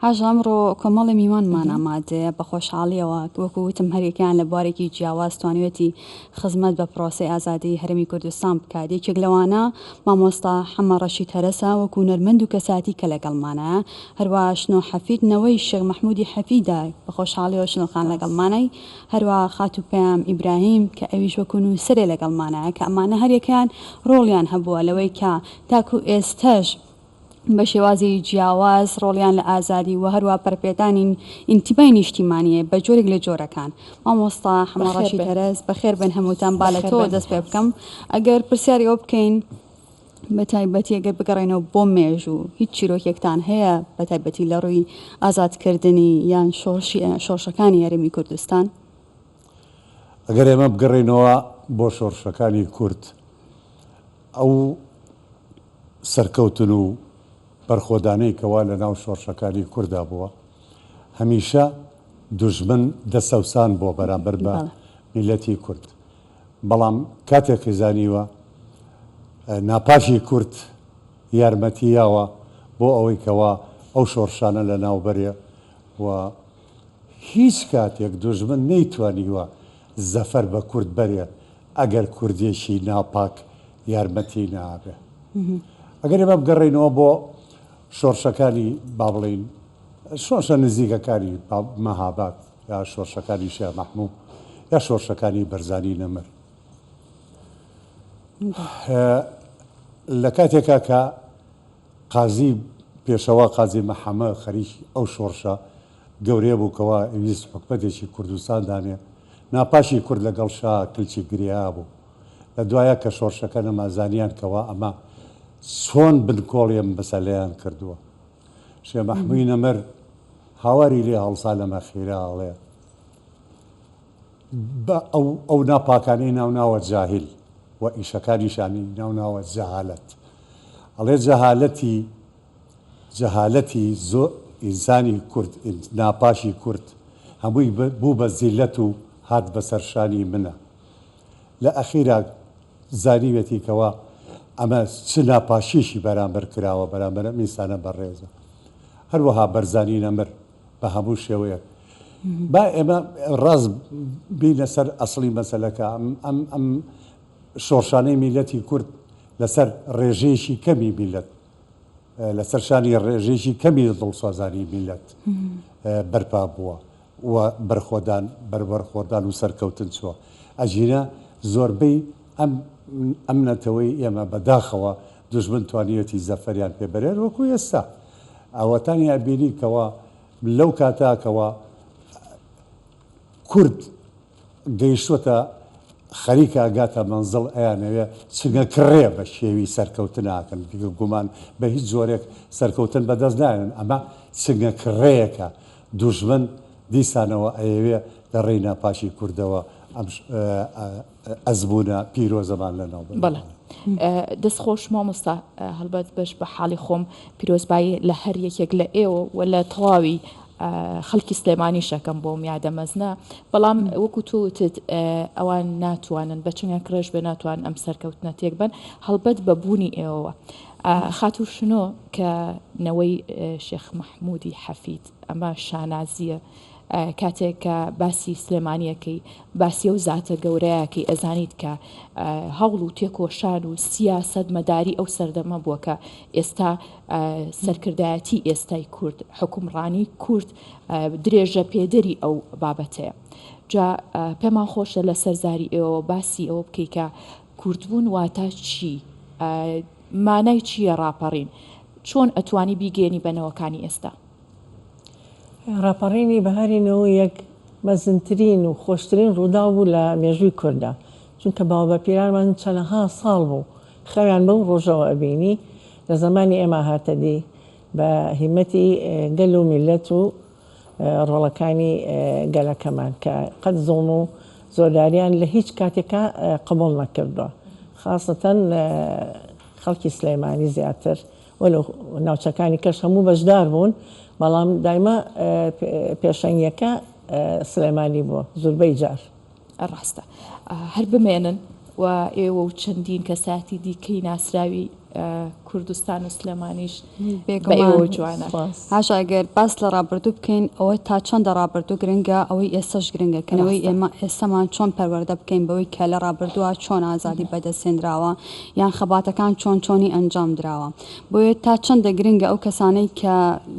هاژە ئەمڕۆ کۆمەڵی میوانمان ئامادەیە بە خۆشحاڵیەوە وەکو وتم هەریەکەیان لە بوارێکی جیاواز توانیوێتی خزمەت بە پرۆسەی ئازادی هەرێمی کوردستان بکات یەکێک لەوانە مامۆستا حەمە ڕەشید هەرەسە وەکو هونەرمەند و کەساتی کە لەگەڵمانە هەروە شنۆ حەفید نەوەی شێخ مەحمودی حەفیدە بە خۆشحاڵیەوە شنۆ خان لەگەڵمانای هەروە خاتوو پەیام ئیبراهیم کە ئەویش وەکو نووسەرێ لەگەڵمانە کە ئەمانە هەریەکەیان ڕۆڵیان هەبووە لەوەی کە تاکو ئێستەش بە شێوازی جیاواز ڕۆڵیان لە ئازادی و هەروا پەرپێدانی ئینتیمای نیشتیمانییە بە جۆرێک لە جۆرەکان. مامۆستا حەمە بەخێر ڕەشید بێن. هەرەس بەخێر بێن هەمووتان با لە بەخێر تۆوە بێن. دەست پێ بکەم ئەگەر پرسیاری ئەوە بکەین بە تایبەتی ئەگەر بگەڕێینەوە بۆ مێژوو هیچ چیرۆکێکتان هەیە بە تایبەتی لە ڕووی ئازادکردنی یان شۆڕشی شۆڕشەکانی هەرێمی کوردستان؟ ئەگەر ئێمە بگەڕێینەوە بۆ شۆڕشەکانی کورد ئەو سەرکەوتن و بەرخۆدانەی کەوا لە ناو شۆڕشەکانی کوردا بووە هەمیشە دوژمن دەسەوسان بووە بەرامبەر بە میللەتی کورد بەڵام کاتێک زانیوە ناپاکی کورد یارمەتی یاوە بۆ ئەوەی کەوا ئەو شۆڕشانە لە ناو بەرێ و هیچ کاتێک دوژمن نەیتوانیوە زەفەر بە کورد بەرێ ئەگەر کوردێکی ناپاک یارمەتی نابێ. ئەگەر ئێمە بگەڕێینەوە بۆ شۆڕشەکانی با بڵێین شۆڕشە نزیکەکانی مەهاباد یا شۆڕشەکانی شێخ مەحموو یا شۆڕشەکانی بەرزانی نەمر لە کاتێکا کە قازی پێشەوا قازی محەمە خەریکی ئەو شۆڕشە گەورەیە بوو کەوا ئەویست حکومەتێکی کوردستان دانێ، ناپاکی کورد لەگەڵ شا کلکی گرێا بوو. لە دوایا کە شۆڕشەکە نەما زانیان کەوا ئەمە چۆن بنکۆڵی ئەم مەسەلەیان کردووە. شێ مەحمووی نەمر هاواری لێ هەڵسا لە مەخیرا ئەڵێ بە ئەو ئەو ناپاکانەی ناو ناوە جاهیل و ئیشەکانیشانی ناو ناوە جەهالەت. ئەڵێ جەهالەتی جەهالەتی زۆ ئینسانی کورد ناپاکی کورد هەمووی بوو بە زیلەت و هات بەسەر شانی منە لە ئەخیرا زانیوێتی کەوا ئەمە چ ناپاکیەکی بەرامبەر کراوە بەرامبەر ئەم ئینسانە بەڕێزە هەروەها بەرزانی نەمر بە هەموو شێوەیەک با ئێمە ڕاست بینە سەر ئەسڵی مەسەلەکە ئەم ئەم ئەم شۆڕشانەی میلەتی کورد لەسەر ڕێژەیەکی کەمی میلەت لەسەر شانی ڕێژەیەکی کەمی دڵسۆزانی میللەت بەرپا بووە و بەرخۆدان بەر بەرخۆدان و سەرکەوتن چووە. ئەگینا زۆربەی ئەم ئەم نەتەوەی ئێمە بە داخەوە دوژمن توانیوێتی زەفەریان پێ بەرێت وەکوو ئێستا ئەوەتانی ئەبینی کەوا لەو کاتە کەوا کورد گەیشتوەتە خەریکە ئەگاتە مەنزڵ ئەیانەوێ چنگە کڕێ بە شێوی سەرکەوتن ئاکەن گومان بە هیچ جۆرێک سەرکەوتن بەدەست نایەنن ئەمە چنگە کڕێیەکە دوژمن دیسانەوە ئەیەوێ لە ڕێی ناپاکی کوردەوە ئەم ئەزموونە پیرۆزەمان لەناو بەرێ. بەڵێ دەست خۆش مامۆستا هەڵبەت بەش بە حاڵی خۆم پیرۆزبایی لە هەر یەکێک لە ئێوە و لە تەواوی خەڵکی سلێمانیش ئەکەم بۆم یادە مەزنە بەڵام وەکو تۆ وتت ئەوان ناتوانن بە چنگە کڕێژ بێ ناتوان ئەم سەرکەوتنە تێک بەن هەڵبەت بە بوونی ئێوەوە خاتوو شنۆ کە نەوەی شێخ مەحموودی حەفید ئەمە شانازییە کاتێک کە باسی سلێمانیەکەی باسی ئەو زاتە گەورەیەکەی ئەزانیت کە هەوڵ و تێکۆشان و سیاسەت مەداری ئەو سەردەمە بووە کە ئێستا سەرکردایەتی ئێستای کورد، حوکمڕانی کورد درێژە پێدەری ئەو بابەتەیە. جا پێمان خۆشە لەسەر زاری ئێوەوە باسی ئەوە بکەی کە کوردبوون واتا چی؟ مانای چییە ڕاپەڕین؟ چۆن ئەتوانی بیگەیەنی بە نەوەکانی ئێستا؟ ڕاپەڕینی بەهاری 91 مەزنترین و خۆشترین ڕووداو بوو لە مێژووی کورددا، چونکە باوباپیرانمان چەنەها ساڵ بوو خەویان بەو ڕۆژەوە ئەبینی، لە زەمانی ئێمە هاتە دی بە هیمەتی گەل و میللەت و ڕۆڵەکانی گەلەکەمان کە قەت زوڵم و زۆرداریان لە هیچ کاتێکا قبوڵ نەکردووە خاسەتەن خەڵکی سلێمانی زیاتر وەلو ناوچەکانی کەش هەموو بەشدار بوون بەڵام دایمە پێشەنگیەکە سلێمانی بووە زوربەی جار. ڕاستە هەر بمێنن و ئێوە و چەندین کەسایەتی دیکەی ناسراوی. کوردستان و سلێمانیش بە ئێوە جوانە. هاشا گەر باس لە ڕابردوو بکەین ئەوە تا چەندە ڕابردوو گرنگە ئەوەی ئێستەش گرنگە کە نەوەی ئێمە ئێستەمان چۆن پەروەردە بکەین بەوەی کە لە ڕابردووە چۆن ئازادی بەدەستهێنراوە یان خەباتەکان چۆن چۆنی ئەنجام دراوە بۆیە تا چەندە گرنگە ئەو کەسانەی کە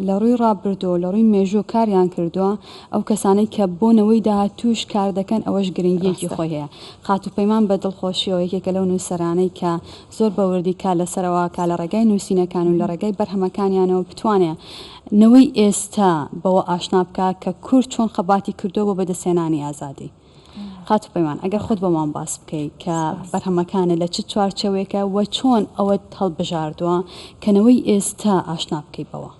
لە ڕووی ڕابردوو لە ڕووی مێژوو کاریان کردووە ئەو کەسانەی کە بۆ نەوەی داهاتووش کار دەکەن ئەوەش گرنگیەکی خۆی هەیە خاتوو پەیمان بە دڵخۆشیەوە یەکێکە لەو نووسەرانەی کە زۆر بە وردی کار لەسەرەوە کا لە ڕێگای نووسینەکان و لە ڕێگای بەرهەمەکانیانەوە بتوانێ نەوەی ئێستا بەوە ئاشنا بکا کە کورد چۆن خەباتی کردووە بۆ بەدەستهێنانی ئازادی. خاتوو پەیمان ئەگەر خۆت بۆمان باس بکەی کە بەرهەمەکانت لە چ چوارچێوەیەکە و چۆن ئەوەت هەڵبژاردووە کە نەوەی ئێستا ئاشنا بکەی بەوە؟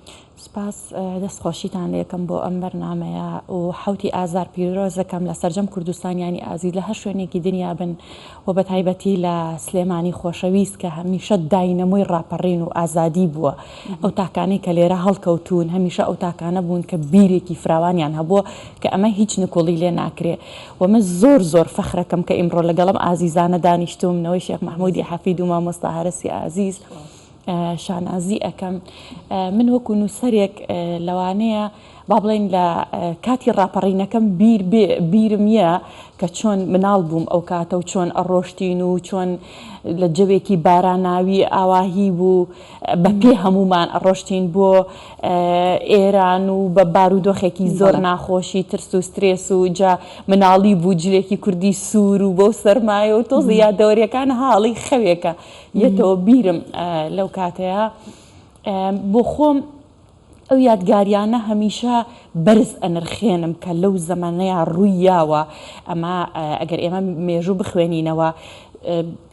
سوپاس دەست خۆشیتان لێکەم بۆ ئەم بەرنامەیە و حەوتی ئازار پیرۆز دەکەم لە سەرجەم کوردستانیانی ئازیز لە هەر شوێنێکی دنیا بن و بە تایبەتی لە سلێمانی خۆشەویست کە هەمیشە داینەمۆی ڕاپەڕین و ئازادی بووە ئەو تاکانەی کە لێرە هەڵکەوتوون هەمیشە ئەو تاکانە بوون کە بیرێکی فراوانیان هەبووە کە ئەمە هیچ نکوڵی لێ ناکرێ و من زۆر زۆر فەخرەکەم کە ئیمڕۆ لەگەڵم ئازیزانە دانیشتوم نەوەی شێخ مەحمودی حەفید و مامۆستا هەرەسی ئازیز شانازی ئەکەم من وەکو نووسەرێک لەوانەیە با بڵێین لە کاتی ڕاپەڕینەکەم بیر بێ بیرم یە کە چۆن مناڵ بووم ئەو کاتە و چۆن ئەڕۆشتین و چۆن لە جەوێکی باراناوی ئاواهی بوو بە پێ هەموومان ئەڕۆشتین بۆ ئێران و بە بارودۆخێکی زۆر ناخۆشی ترس و سترێس و جا مناڵی بوو جلێکی کوردی سوور و بەو سەرمایە و تۆزی یادەوەریەکان هاڵی خەوێکە یەتەوە بیرم لەو کاتەیە بۆ خۆم ئەو یادگاریانە هەمیشە بەرز ئەنرخێنم کە لەو زەمەنەیا ڕووی یاوە ئەمە ئەگەر ئێمە مێژوو بخوێنینەوە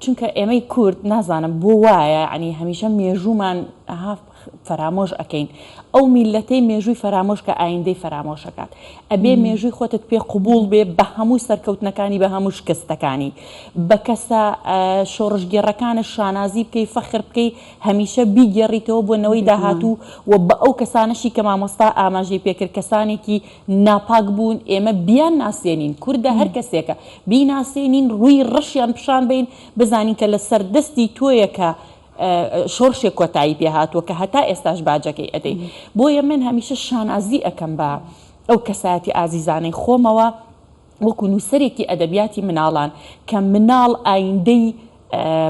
چونکە ئێمەی کورد نازانم بۆ وایە عنی هەمیشە مێژوومان ها فەرامۆش ئەکەین ئەو میلەتەی مێژووی فەرامۆش کە ئایندەی فەرامۆشەکات ئەبێ مێژووی خۆتت پێ قوبوڵ بێ بە هەموو سەرکەوتنەکانی بە هەموو شکستەکانی بە کەسە شۆڕشگێڕەکانت شانازی بکەی فەخر بکەی هەمیشە بیگێڕیتەوە بۆ نەوەی داهاتوو و بە ئەو کەسانەشی کە مامۆستا ئاماژەی پێکرد کەسانێکی ناپاک بوون ئێمە بیان ناسێنین کوردە هەر کەسێکە بیناسێنین ڕووی ڕەشیان پیشان بەین بزانین کە لەسەر دەستی تۆیە کە شۆڕشێک کۆتایی پێ هاتووە کە هەتا ئێستاش باجەکەی ئەدەی بۆیە من هەمیشە شانازی ئەکەم بە ئەو کەسایەتی ئازیزانەی خۆمەوە وەکو نووسەرێکی ئەدەبیاتی مناڵان کە مناڵ ئایندەی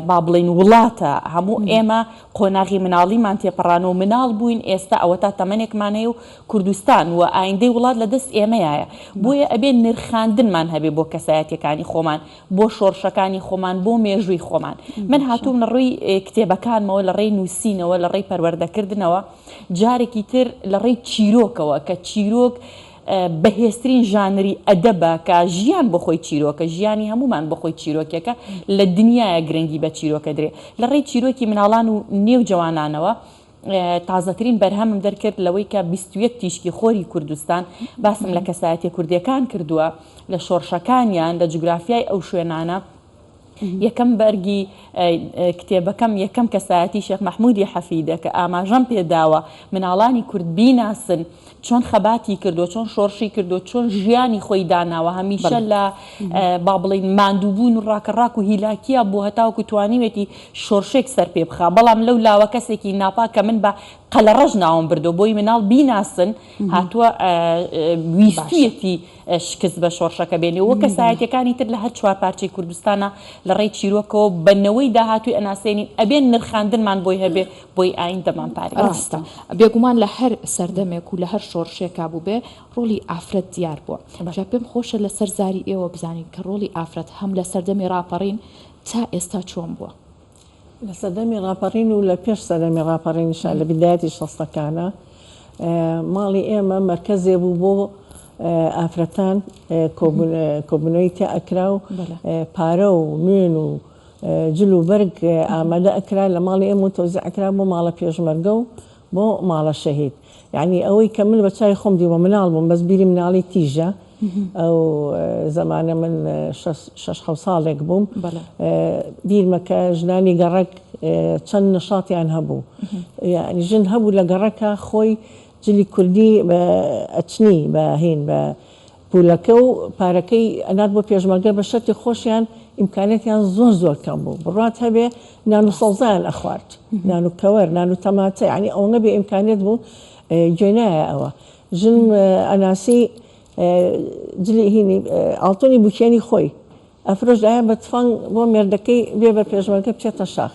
با بڵێین وڵاتە هەموو ئێمە قۆناغی مناڵیمان تێپەڕان و مناڵ بووین ئێستا ئەوەتا تەمەنێکمان هەیە و کوردستان و ئایندەی وڵات لە دەست ئێمەیایە بۆیە ئەبێ نرخاندنمان هەبێ بۆ کەسایەتیەکانی خۆمان بۆ شۆڕشەکانی خۆمان بۆ مێژووی خۆمان من هاتووم لە ڕووی کتێبەکانمەوە لە ڕێی نووسینەوە لە ڕێی پەروەردەکردنەوە جارێکی تر لە ڕێی چیرۆکەوە کە چیرۆک بەهێزترین ژانری ئەدەبە کە ژیان بۆ خۆی چیرۆکە، ژیانی هەموومان بۆ خۆی چیرۆکێکە، لە دنیایە گرنگی بە چیرۆکە درێ. لە ڕێی چیرۆکی مناڵان و نێو جەوانانەوە تازەترین بەرهەمم دەرکرد لەوەی کە 21 تیشکی خۆری کوردستان باسم لە کەسایەتیە کوردیەکان کردووە لە شۆڕشەکانیان لە جوگرافیای ئەو شوێنانە. یەکەم بەرگی کتێبەکەم یەکەم کەسایەتی شێخ مەحمودی حەفیدە کە ئاماژەم پێداوە مناڵانی کورد بیناسن چۆن خەباتی کردووە چۆن شۆڕشی کردووە چۆن ژیانی خۆی داناوە هەمیشە لە با بڵین ماندووبوون و ڕاکەڕاک و هیلاکیە بۆ هەتاوەکو توانیوێتی شۆڕشێک سەر پێ بخا بەڵام لەو لاوە کەسێکی ناپاک کە من بە قەلەڕەش ناوم بردووە بۆی مناڵ بیناسن هاتووە ویستویەتی شکست بە شۆڕشەکە بێنێ و کەسایەتیەکانی تر لە هەر چوارپارچەی کوردستانا لە ڕێی چیرۆکەوە بە نەوەی داهاتووی ئەناسێنین ئەبێ نرخاندنمان بۆی هەبێ بۆی ئایندەمان پارێزین. ڕاستە بێگومان لە هەر سەردەمێک و لە هەر شۆڕشێکا بووبێ ڕۆڵی ئافرەت دیار بووە جا پێم خۆشە لە سەر زاری ئێوە بزانین کە ڕۆڵی ئافرەت هەم لە سەردەمی ڕاپەڕین تا ئێستا چۆن بووە؟ لە سەردەمی ڕاپەڕین و لە پێش سەردەمی ڕاپەڕینیشا لە بیدایەتی شەستەکانا ماڵی ئێمە مەرکەزێ بوو بۆ ئافرەتان کۆبوونەوەی تیا ئەکرا و پارە و نوێن و جل و بەرگ ئامادە ئەکرا لە ماڵی ئێمە و تەوزیع ئەکرا بۆ ماڵە پێشمەرگە و بۆ ماڵە شەهید یانی ئەوەی کە من بە چاوی خۆم دیومە مناڵ بووم بەس بیری مناڵی تیژە ئەو زەمانە من شەش حەوت ساڵێک بووم بیرمە کە ژنانی گەڕەک چەند نەشاتیان هەبوو یعنی ژن هەبوو لە گەڕەکە خۆی جلی کوردی ئەچنی بە هین بە. پولەکە و پارەکەی ئەنارد بۆ پێشمەرگە بە شەرتی خۆشیان ئیمکانیەتیان زۆر زۆر کەم بوو بڕوات هەبێ نان و سەوزایان ئەخوارد نان و کەوەر نان و تەماتە یانی ئەوەنە بێ ئیمکانیەت بوو گوێ نایە ئەوە ژن ئەناسی جلی هینی ئاڵتونی بوکێنی خۆی ئەفرۆشت ئایا بە تفەنگ بۆ مێردەکەی بێ بە پێشمەرگە بچێتە شاخ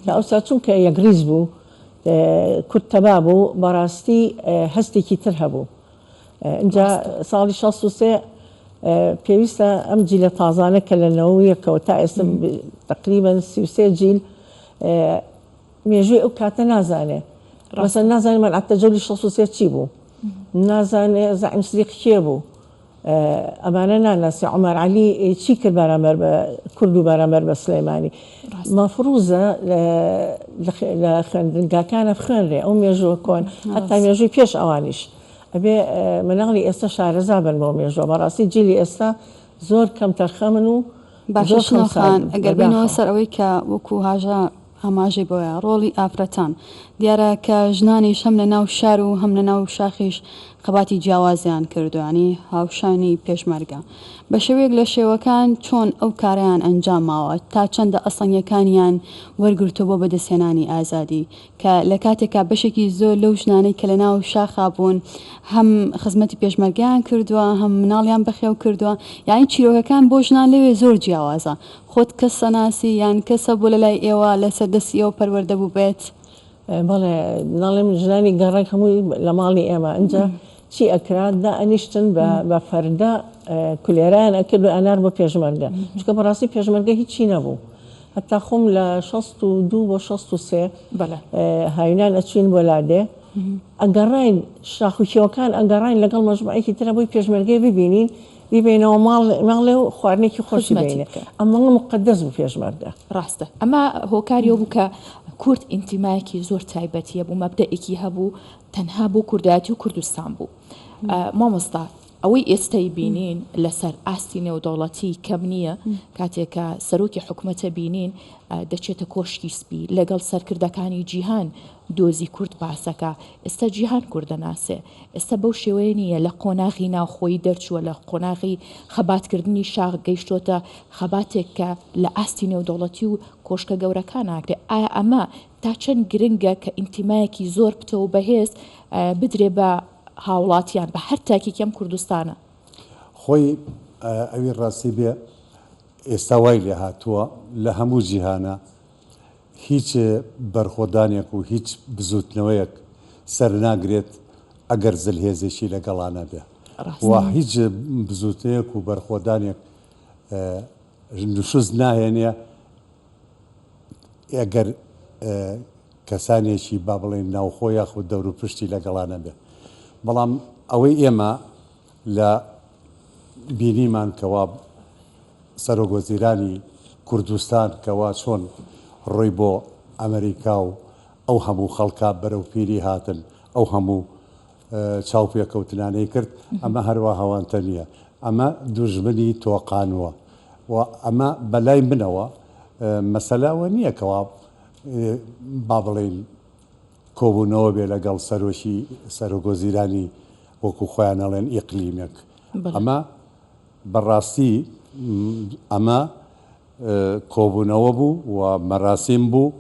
تا ئەوسا چونکە یەکڕیز بوو کورد تەبا بوو بەڕاستی هەستێکی تر هەبوو ئینجا ساڵی 63 پێویستە ئەم جیلە تازانە کە لە نەوە یەکەوە تا ئێستا تقریبا 33 جیل مێژووی ئەو کاتە نازانێ مەسەن نازانێ مەنعەت تەجەولی 63 چی بوو نازانێ زەعیم سدیق کێ بوو ئەمانە ناناسی عومەر عەلی چی کرد بەرامبەر بە کورد و بەرامبەر بە سلێمانی مەفروزە لە خوێندنگاکانە بخوێنرێ ئەو مێژووە کۆن هەتا مێژووی پێش ئەوانیش ئەبێ مناڵی ئێستا شارەزا بن بۆ مێژوە بەڕاستی جیلی ئێستا زۆر کەم تەرخەمن و باشە شنۆ خان ئەگەر بێینەوە سەر ئەوەی کە وەکو هاژە ئاماژەی بۆیە ڕۆڵی ئافرەتان دیارە کە ژنانیش هەم لە ناو شار و هەم لە ناو شاخیش خەباتی جیاوازیان کردووە یانی هاوشانی پێشمەرگە بە شێوەیەک لە شێوەکان چۆن ئەو کارەیان ئەنجام ماوە تا چەندە ئەسەنگەکانیان وەرگرتووە بۆ بەدەستهێنانی ئازادی کە لە کاتێکا بەشێکی زۆر لەو ژنانەی کە لە ناو شاخا بوون هەم خزمەتی پێشمەرگەیان کردووە هەم مناڵیان بەخێو کردووە یانی چیرۆکەکان بۆ ژنان لەوێ زۆر جیاوازە خۆت کەس ئەناسی یان کەس هەبوو لە لای ئێوە لەسەر دەستی ئێوە پەروەردە بووبێت؟ بەڵێ ناڵێم ژنانی گەڕەک هەمووی لە ماڵی ئێمە ئینجا چی ئەکرا دائەنیشتن بە فەردە کولێرایان ئەکرد و ئەنار بۆ پێشمەرگە چونکە بەڕاستی پێشمەرگە هیچی نەبوو هەتا خۆم لە 62 بۆ 63 هاوینان ئەچوین بۆ لادێ ئەگەڕاین شاخ و کێوەکان ئەگەڕاین لەگەڵ مەجموعەیەکی ترە بۆی پێشمەرگەی ببینین بیبەینەوە ماڵ ماڵێ و خواردنێکی خۆشی خزمەتی بەینێ بکەن. ئەمە موقەدەس بوو پێشمەرگە. ڕاستە ئەمە هۆکاری ئەوە بوو کە کورد ئینتیمایەکی زۆر تایبەتی هەبوو مەبدەئێکی هەبوو تەنها بۆ کوردایەتی و کوردستان بوو مامۆستا ئەوەی ئێستای بینین لەسەر ئاستی نێودەوڵەتی کەم نییە کاتێک کە سەرۆکی حکومەتە بینین دەچێتە کۆشکی سپی لەگەڵ سەرکردەکانی جیهان دۆزی کورد باسەکە ئێستا جیهان کوردەناسێ ئێستا بەو شێوەیە نییە، لە قۆناغی ناوخۆیی دەرچووە، لە قۆناغی خەباتکردنی شاخ گەیشتۆتە خەباتێک کە لە ئاستی نێودەوڵەتی و کۆشکە گەورەکان ناکرێ. ئایا ئەمە تا چەند گرنگە کە ئینتیمایەکی زۆر پتەو و بەهێز بدرێ بە هاوڵاتیان، بە هەر تاکێکی ئەم کوردستانە؟ خۆی ئەوی ڕاستی بێ ئێستا وای لێهاتووە لە هەموو جیهانا هیچ بەرخۆدانێک و هیچ بزووتنەوەیەک سەرناگرێت ئەگەر زلهێزێکی لەگەڵا نەبێ و هیچ بزووتنەیەک و بەرخۆدانێک نشوز ناهێنێ ئەگەر کەسانێکی با بڵێین ناوخۆ یاخود دەوروپشتی لەگەڵا نەبێ. بەڵام ئەوەی ئێمە لە بینیمان کەوا سەرۆک وەزیرانی کوردستان کەوا چۆن ڕۆی بۆ ئەمریکا و ئەو هەموو خەڵکە بەرەو پیری هاتن ئەو هەموو چاوپێکەوتنانەی کرد ئەمە هەروا هەوانتە نییە ئەمە دوژمنی تۆقانوە و ئەمە بەلای منەوە مەسەلە ئەوە نییە کەوا با بڵێین کۆبوونەوە بێ لەگەڵ سەرۆکی سەرۆک وەزیرانی وەکو خۆیان ئەڵێن ئیقلیمێک ئەمە بەڕاستی ئەمە کۆبوونەوە بوو و مەراسیم بوو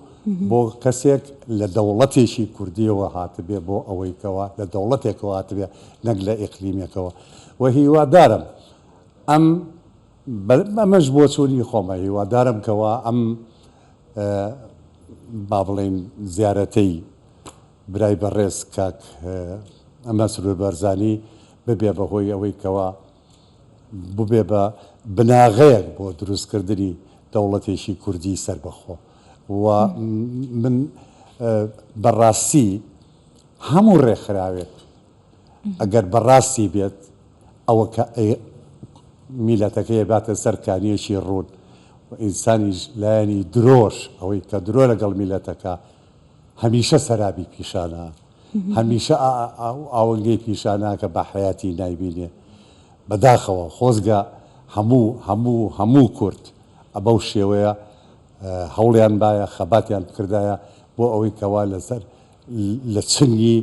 بۆ کەسێک لە دەوڵەتێکی کوردیەوە هاتبێ بۆ ئەوەی کەوا لە دەوڵەتێکەوە هاتبێ نەک لە ئیقلیمێکەوە و هیوادارم ئەم ئەمەش بۆچوونی خۆمە هیوادارم کەوا ئەم با بڵێین زیارەتەی برای بەڕێز کاک مەسرور بارزانی ببێ بە هۆی ئەوەی کەوا ببێ بە بناغەیەک بۆ دروستکردنی دەوڵەتێکی کوردی سەربەخۆ و من بەڕاستی هەموو ڕێکخراوێک ئەگەر بەڕاستی بێت ئەوە کە میلەتەکەی باتە سەر کانیەکی ڕوون و ئینسانیش لایەنی درۆش ئەوەی کە درۆ لەگەڵ میلەتەکە هەمیشە سەرابی پیشانە هەمیشە ئاونگەی پیشانە کە بە حەیاتی نایبینێ بەداخەوە خۆزگە هەموو هەموو هەموو کورد بەو شێوەیە هەوڵیان بایە خەباتیان بکردایە بۆ ئەوەی کەوا لەسەر لە چنگی.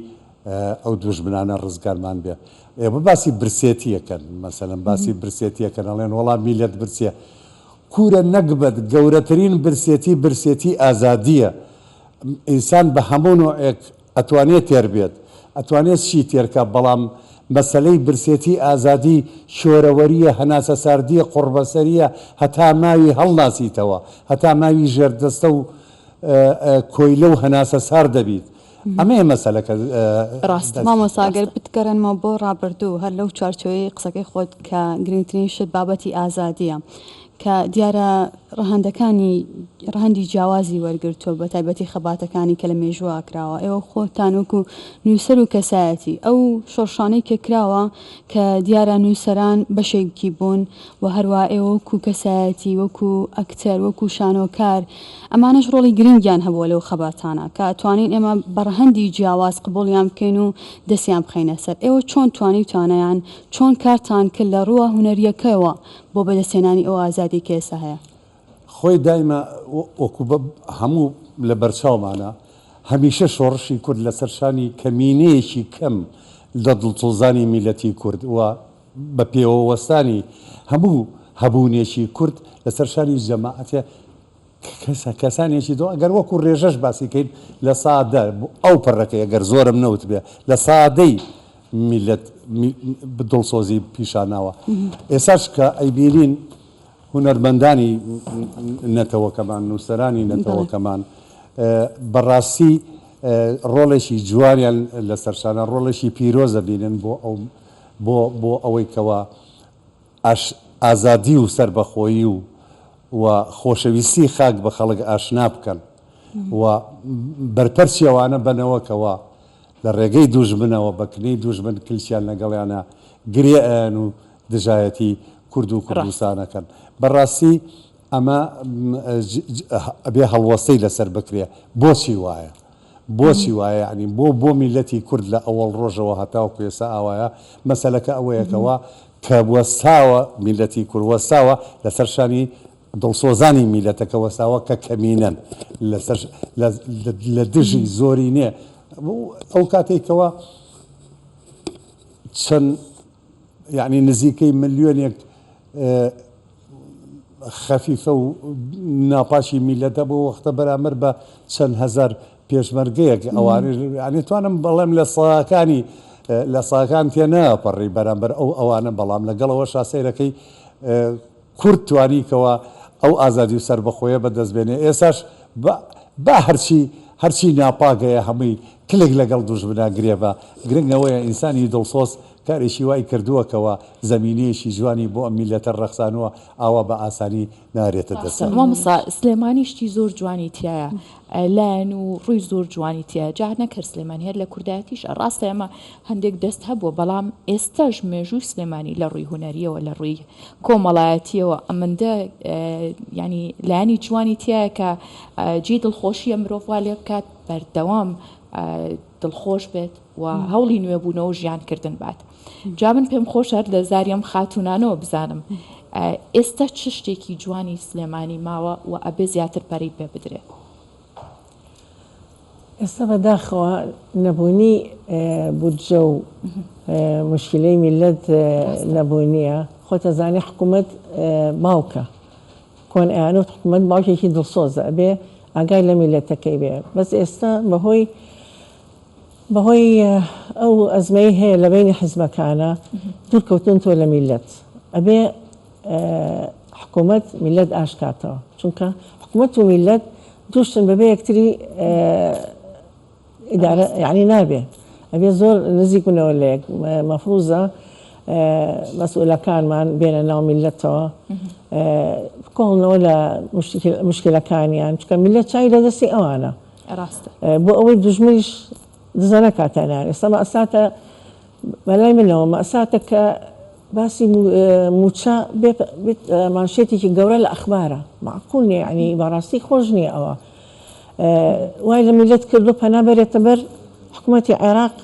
ئەو دوژمنانە ڕزگارمان بێ. ئێوە باسی برسێتی ئەکەن مەسەلەن باسی برسێتی ئەکەن ئەڵێن وەڵا میلەت برسیە. کورە نەگبەت گەورەترین برسێتی برسێتی ئازادیە. ئینسان بە هەموو نوعێک ئەتوانێ تێر بێت ئەتوانێ چی تێر کا بەڵام مەسەلەی برسێتی ئازادی شۆرەوەریە هەناسەساردیە قوڕبەسەریە هەتا ماوی هەڵناسیتەوە هەتا ماوی ژێردەستە و کۆیلە و هەناسەسارد دەبیت ئەمەیە مەسەلەکە ڕاستە. مامۆستا گەر بتگەڕێنمەوە بۆ ڕابردوو هەر لەو چوارچێوەیەی قسەکەی خۆت کە گرنگترین شت بابەتی ئازادیە کە دیارە ڕەهەندەکانی ڕەهەندی جیاوازی وەرگرتووە بە تایبەتی خەباتەکانی کە لە مێژووە کراوە ئێوە خۆتان وەکو نووسەر و کەسایەتی ئەو شۆڕشانەی کە کراوە کە دیارە نووسەران بەشێکی بوون و هەروا ئێوە وەکو کەسایەتی وەکو ئەکتەر وەکو شانۆکار ئەمانەش ڕۆڵی گرنگیان هەبووە لەو خەباتانە کە ئەتوانین ئێمە بە ڕەهەندی جیاواز قبوڵیان بکەین و دەستیان بخەینە سەر ئێوە چۆن توانیوتانە یان چۆن کارتان کرد لە ڕووە هونەرییەکەوە بۆ بەدەستهێنانی ئەو ئازادیەی کە ئێستا هەیە؟ خۆی دایمە وەکو هەموو لە بەرچاومانە هەمیشە شۆڕشی کورد لەسەر شانی کەمینەیەکی کەم لە دڵسۆزانی میللەتی کورد و بە پێوە وەستانی هەموو هەبوونێکی کورد لەسەر شانی جەماعەتێ کەسانێکی دڵ ئەگەر وەکو ڕێژەش باسی کەین لە سادە ئەو پەڕەکەی ئەگەر زۆرم نەوتبێ لە سادەی میلەت دڵسۆزی پیشاناوە ئێساش کە ئەیبینین هونەرمەندانی نەتەوەکەمان نووسەرانی نەتەوەکەمان بەڕاستی ڕۆڵێکی جوانیان لەسەر شانە ڕۆڵێکی پیرۆزە بینن بۆ ئەو بۆ بۆ ئەوەی کەوا ئاش ئازادی و سەربەخۆیی و و خۆشەویستی خاک بە خەڵک ئاشنا بکەن و بەرپەرچی ئەوانە بەنەوە کەوا لە ڕێگەی دوژمنەوە بە کنەی دوژمن کلکیان لەگەڵیانا گرێ ئەیەن و دژایەتی کورد و کوردستان ئەکەن. بەڕاستی ئەمە ئەبێ هەڵوەستەی لەسەر بکرێ بۆچی وایە؟ بۆچی وایە یەعنی بۆ بۆ میللەتی کورد لە ئەوەڵ ڕۆژەوە هەتاوەکو ئێستا ئاوایە؟ مەسەلەکە ئەوەیە کەوا کە وەستاوە میللەتی کورد وەستاوە لەسەر شانی دڵسۆزانی میللەتەکە وەستاوە کە کەمینەن لەسەر لە دژی زۆرینێ ئەو کاتێک کەوا چەند یعنی نزیکەی ملیۆنێک خەفیفە و ناپاکی میللەتە بۆ وەختە بەرامبەر بە چەند هەزار پێشمەرگەیەک ئەوانەش یانی توانم بەڵێم لە سەکانی لە ساکان تێ ناپەڕی بەرامبەر ئەو ئەوانە بەڵام لەگەڵ ئەوەشا سەیرەکەی کورد توانی کەوا ئەو ئازادی و سەربەخۆیە بەدەست بێنێ ئێساش با هەرچی هەرچی ناپاک هەیە هەمووی کلک لەگەڵ دوژمنا گرێ بە گرنگ ئەوەیە ئینسانی دڵسۆز کارێکی وای کردووە کەوا زەمینەیەکی جوانی بۆ ئەم میللەتە ڕەخسانووە ئاوا بە ئاسانی نارێتە ڕاستە دەستەوە. مامۆستا سلێمانی شتی زۆر جوانی تیایە لایەن و ڕووی زۆر جوانی تیایە جا نەک هەر سلێمانی هەر لە کوردایەتیشا ڕاستە ئێمە هەندێک دەست هەبووە بەڵام ئێستاش مێژووی سلێمانی لە ڕووی هونەریەوە لە ڕووی کۆمەڵایەتیەوە ئەمەندە یانی لایەنی جوانی تیایە کە جێی دڵخۆشیە مرۆڤ وا لێ بکات بەردەوام دڵخۆش بێت و هەوڵی نوێبوونەوە و ژیان کردن بات جا من پێم خۆشە هەر لە زاری ئەم خاتوونانەوە بزانم ئێستا چ شتێکی جوانی سلێمانی ماوە و ئەبێ زیاتر پەرەی پێ بدرێ؟ ئێستا بەداخەوە نەبوونی بودجە و موشکیلەی میللەت نەبوونیە خۆت ئەزانی حکوومەت باوکە کۆن ئەیانوت حکوومەت باوکێکی دڵسۆزە ئەبێ ئاگای لە میللەتەکەی بێ بەس ئێستا بەهۆی بەهۆی ئەو ئەزمەی هەیە لە بەینی حزبەکانە دوور کەوتونتەوە لە میللەت ئەبێ حکوومەت میللەت ئاشکاتەوە چونکە حکوومەت و میللەت دووشتن بەبێ یەکتری ئیدارە یعنی نابێ ئەبێ زۆر نزیک بنەوە لە یەک مەفروزە مەسئولەکانمان بێنە ناو میللەتەوە بکۆڵنەوە لە مشکلەکانیان چونکە میللەت چای لە دەستی ئەوانە ڕاستە. بۆ ئەوەی دوژمنیش دزە نەکاتە ناوی. ئێستا مەئساتە بەلای منەوە مەئساتە کە باسی مووچە بێت مانشێتێکی گەورە لە ئەخبارە مەعقول نییە یعنی بەڕاستی خۆش نییە ئەوە وای لە میللەت کردو پەنا بەرێتە بەر حکوومەتی عێراق.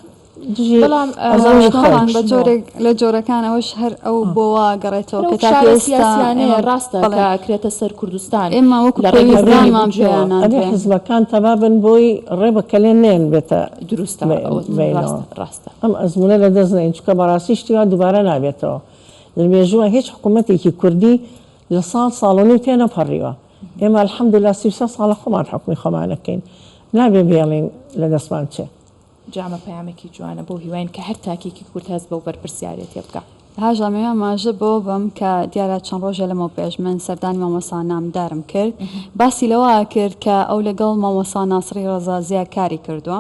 دژی بەڵام ئەزموونی خۆمان خەڵک. بە جۆرێک لە جۆرەکان ئەوەش هەر ئەو بۆ وا گەڕێتەوە هەر کە ئەو تاکو فشارە ئێستا سیاسیانەیە ئێمە ڕاستە بەڵێ کە ئەکرێتە سەر کوردستان ئێمە وەکو لە ڕێگەی پێویست بڕینی ڕامان بودجەوە. پێیان ئەبێ نادرێ. حزبەکان تەبا بن بۆی ڕێ بە کەلێن نەیەن بێتە دروستە ئەوە بەینەوە. ڕاستە ڕاستە. ئەم ئەزموونە لە دەست نەین چونکە بەڕاستی شتی وا دووبارە نابێتەوە. لە مێژووە هیچ حکوومەتێکی کوردی لە ساڵ ساڵ و نیو تێنەپەڕیوە. ئێمە الحمدللە 33 ساڵە خۆمان حوکمی خۆمان ئەکەین. نابێ بێڵین لە دەستمان بچێ. جا ئەمە پەیامێکی جوانە بەو هیواین کە هەر تاکێکی کورد هەست بەو بەرپرسیارێتیە بکا. هاژە ئەمەوێ ئاماژە بەوە بەم کە دیارە چەند ڕۆژێ لەمەو پێش من سەردانی مامۆستا نامدارم کرد باسی لەوە کرد کە ئەو لەگەڵ مامۆستا ناسڕی ڕەزازیە کاری کردووە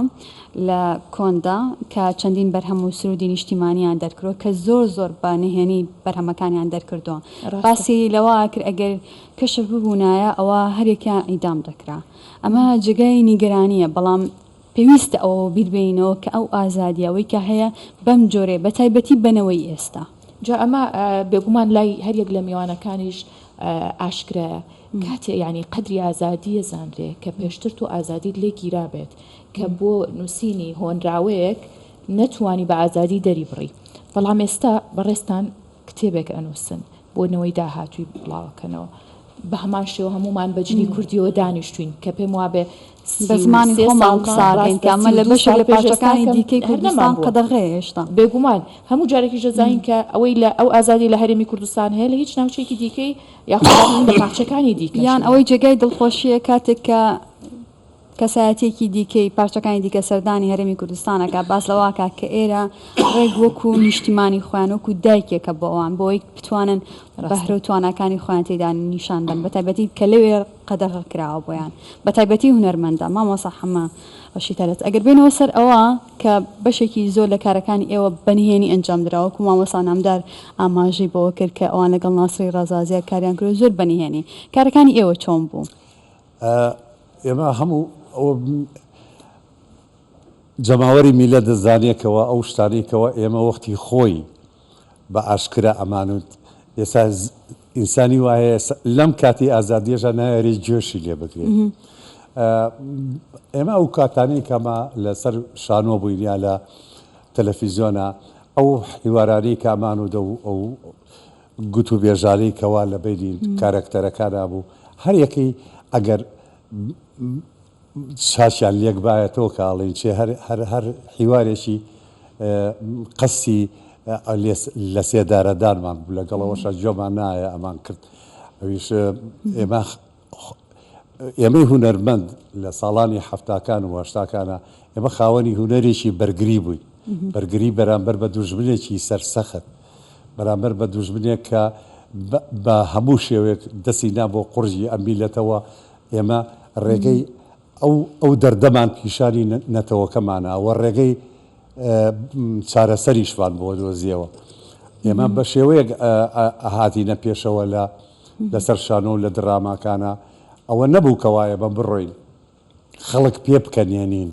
لە کۆندا کە چەندین بەرهەم و سرودی نیشتیمانیان دەرکردووە کە زۆر زۆر بە نهێنی بەرهەمەکانیان دەرکردووە باسی لەوە کرد ئەگەر کەشف ببوونایە ئەوە هەریەکیان عیدام دەکرا ئەمە جێگای نیگەرانیە بەڵام پێویستە ئەوە وەبیر بێنینەوە کە ئەو ئازادیە ئەوەی کە هەیە بەم جۆرەیە بە تایبەتی بە نەوەی ئێستا. جا ئەمە بێگومان لای هەر یەک لە میوانەکانیش ئاشکرایە کاتێ یانی قەدری ئازادی ئەزانرێ کە پێشتر تۆ ئازادیت لێ گیرابێت کە بۆ نووسینی هۆنراوەیەک نەتوانی بە ئازادی دەری بڕی بەڵام ئێستا بەڕێزتان کتێبێک ئەنووسن بۆ نەوەی داهاتووی بڵاوەکەنەوە بە هەمان شێوە هەموومان بە جلی کوردیەوە دانیشتوین کە پێم وابێ بە زمانی خۆمان قسە ئەکەین کە ئەمە لە بەشێک لە پارچەکانی دیکەی کوردستان قەدەغەیە هێشتا. بێگومان هەموو جارێکیش دەزانین کە ئەوەی لە ئەو ئازادی لە هەرێمی کوردستان هەیە لە هیچ ناوچەیەکی دیکەی یاخود لە پارچەکانی دیکەش یان ئەوەی جێگای دڵخۆشییە کاتێک کە کەسایەتیەکی دیکەی پارچەکانی دیکە سەردانی هەرێمی کوردستان ئەکات باس لەوە ئەکات کە ئێرە ڕێک وەکو نیشتیمانی خۆیان وەکو دایکێکە بۆ ئەوان بۆ ئەوەی بتوانن بەهرە و تواناکانی خۆیان تێدا نیشان بەن بەتایبەتی کە لەوێ قەدەغە کراوە بۆیان بەتایبەتی هونەرمەندە مامۆستا حەمە ڕەشید تەلەت ئەگەر بێنەوە سەر ئەوە کە بەشێکی زۆر لە کارەکانی ئێوە بەنهێنی ئەنجام دراوە وەکو مامۆستا نامدار ئاماژەی بەوە کرد کە ئەوان لەگەڵ ناسری ڕەزازیە کاریان کردوە زۆر بەنهێنی کارەکانی ئێوە چۆن بوو؟ ئێمە هەموو ئەوە جەماوەری میللەت دەزانێ کەوا ئەو شتانەی کەوا ئێمە وەختی خۆی بە ئاشکرا ئەمانوت ئێستا ئینسانی وا هەیە لەم کاتی ئازادیەشا نایەرێ گوێشی لێ بگرێت ئێمە ئەو کاتانەی کەمە لەسەر شانۆ بووین یا لە تەلەفیزیۆنە ئەو حیوارانەی کە ئەمانوت ئەو گوتوبێژانەی کەوا لە بەینی کارەکتەرەکانا بوو، هەر یەکەی ئەگەر چاکیان لێک بایەتەوە کە ئەڵێین چێ هەر هەر هەر حیوارێکی قەستی لە سێدارەدانمان بوو لەگەڵ ئەوەشا گوێمان نایە ئەمان کرد ئەویش ئێمە ئێمەی هونەرمەند لە ساڵانی حەفتاکان و هەشتاکانا ئێمە خاوەنی هونەرێکی بەرگری بووین، بەرگری بەرامبەر بە دوژمنێکی سەرسەخت، بەرامبەر بە دوژمنێک کە بە هەموو شێوەیەک دەستی نا بۆ قوڕگی ئەم میللەتەوە، ئێمە ڕێگەی ئەو ئەو دەردەمان پیشانی نەتەوەکەمانا و ڕێگەی چارەسەریشمان بۆ دۆزیەوە. ئێمە بە شێوەیەک هاتینە پێشەوە لە لەسەر شانۆ و لە دراماکانا ئەوە نەبوو کەوا ئێمە بڕۆین خەڵک پێ بکەنێنین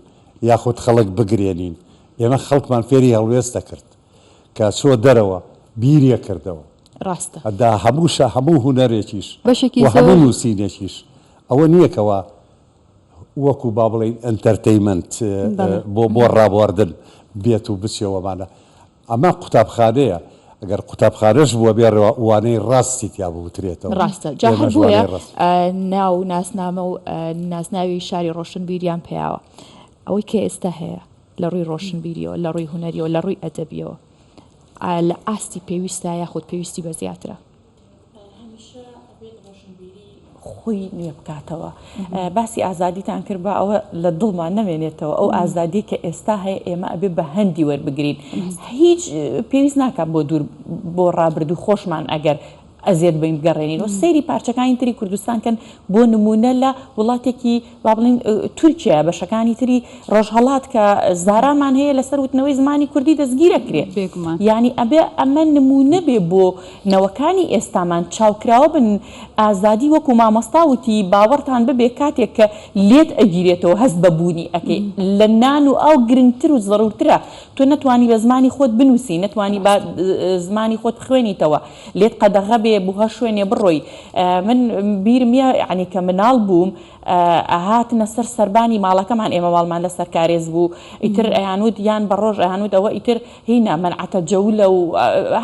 یاخود خەڵک بگرێنین ئێمە خەڵکمان فێری هەڵوێست دەکرد کە چووە دەرەوە بیریە کردەوە ڕاستە. دا هەموو شە هەموو هونەرێکیش بەشێکی و هەموو زۆر. نووسینێکیش ئەوە نییە کەوا وەکوو با بڵێین entertainment بەڵێ. بۆ بۆ ڕابواردن بێت و بچێ وەمانە ئەمە قوتابخانەیە، ئەگەر قوتابخانەش بووە بێ وانەی ڕاستی تیا بوترێتەوە. ڕاستە جا هەر ئێمەش بۆیە وانەی ڕاست. ناو و ناسنامە و نازناوی شاری ڕۆشنبیریان پێیاوە. ئەوەی کە ئێستا هەیە لە ڕووی ڕۆشنبیریەوە، لە ڕووی هونەریەوە، لە ڕووی ئەدەبیەوە ئایا لە ئاستی پێویستە یاخود پێویستی بە زیاترە؟ هەمیشە ئەبێت ڕۆشنبیری خۆی نوێ بکاتەوە. باسی ئازادیتان کرد با ئەوە لە دڵمان نەمێنێتەوە ئەو ئازادی کە ئێستا هەیە ئێمە ئەبێ بە هەندی وەربگرین هیچ پێویست ناکات بۆ دوور بۆ ڕابردوو خۆشمان ئەگەر ئەزیەت بین بگەڕێنینەوە سەیری پارچەکانی تری کوردستان کەن بۆ نمونە لە وڵاتێکی با بڵێین تورکیا بەشەکانی تری ڕۆژهەڵات کە زارامان هەیە لەسەر وتنەوەی زمانی کوردی دەستگیرەکرێ بێگومان. یانی ئەبێ ئەمە نمونە بێ بۆ نەوەکانی ئێستامان چاوکراوە بن ئازادی وەکو مامۆستا وتی باوەڕتان ببێ کاتێک کە لێت ئەگیرێتەوە هەست بە بوونی ئەکەی لە نان و ئاو گرنگتر و زەرورترە تۆ نەتوانی بە زمانی خۆت بنوسی نەتوانی بە زمانی خۆت بخوێنیتەوە لێت قەدەغە بێ. هەبێ بۆ هەر شوێنێ بڕۆی. من بیرم یە یانی کە مناڵ بووم ئەهاتنە سەر سەربانی ماڵەکەمان ئێمە ماڵمان لە سەر کارێز بوو ئیتر ئەیانوت یان بە ڕۆژ ئەیانوت ئەوە ئیتر هینە مەنعەتە جەولە و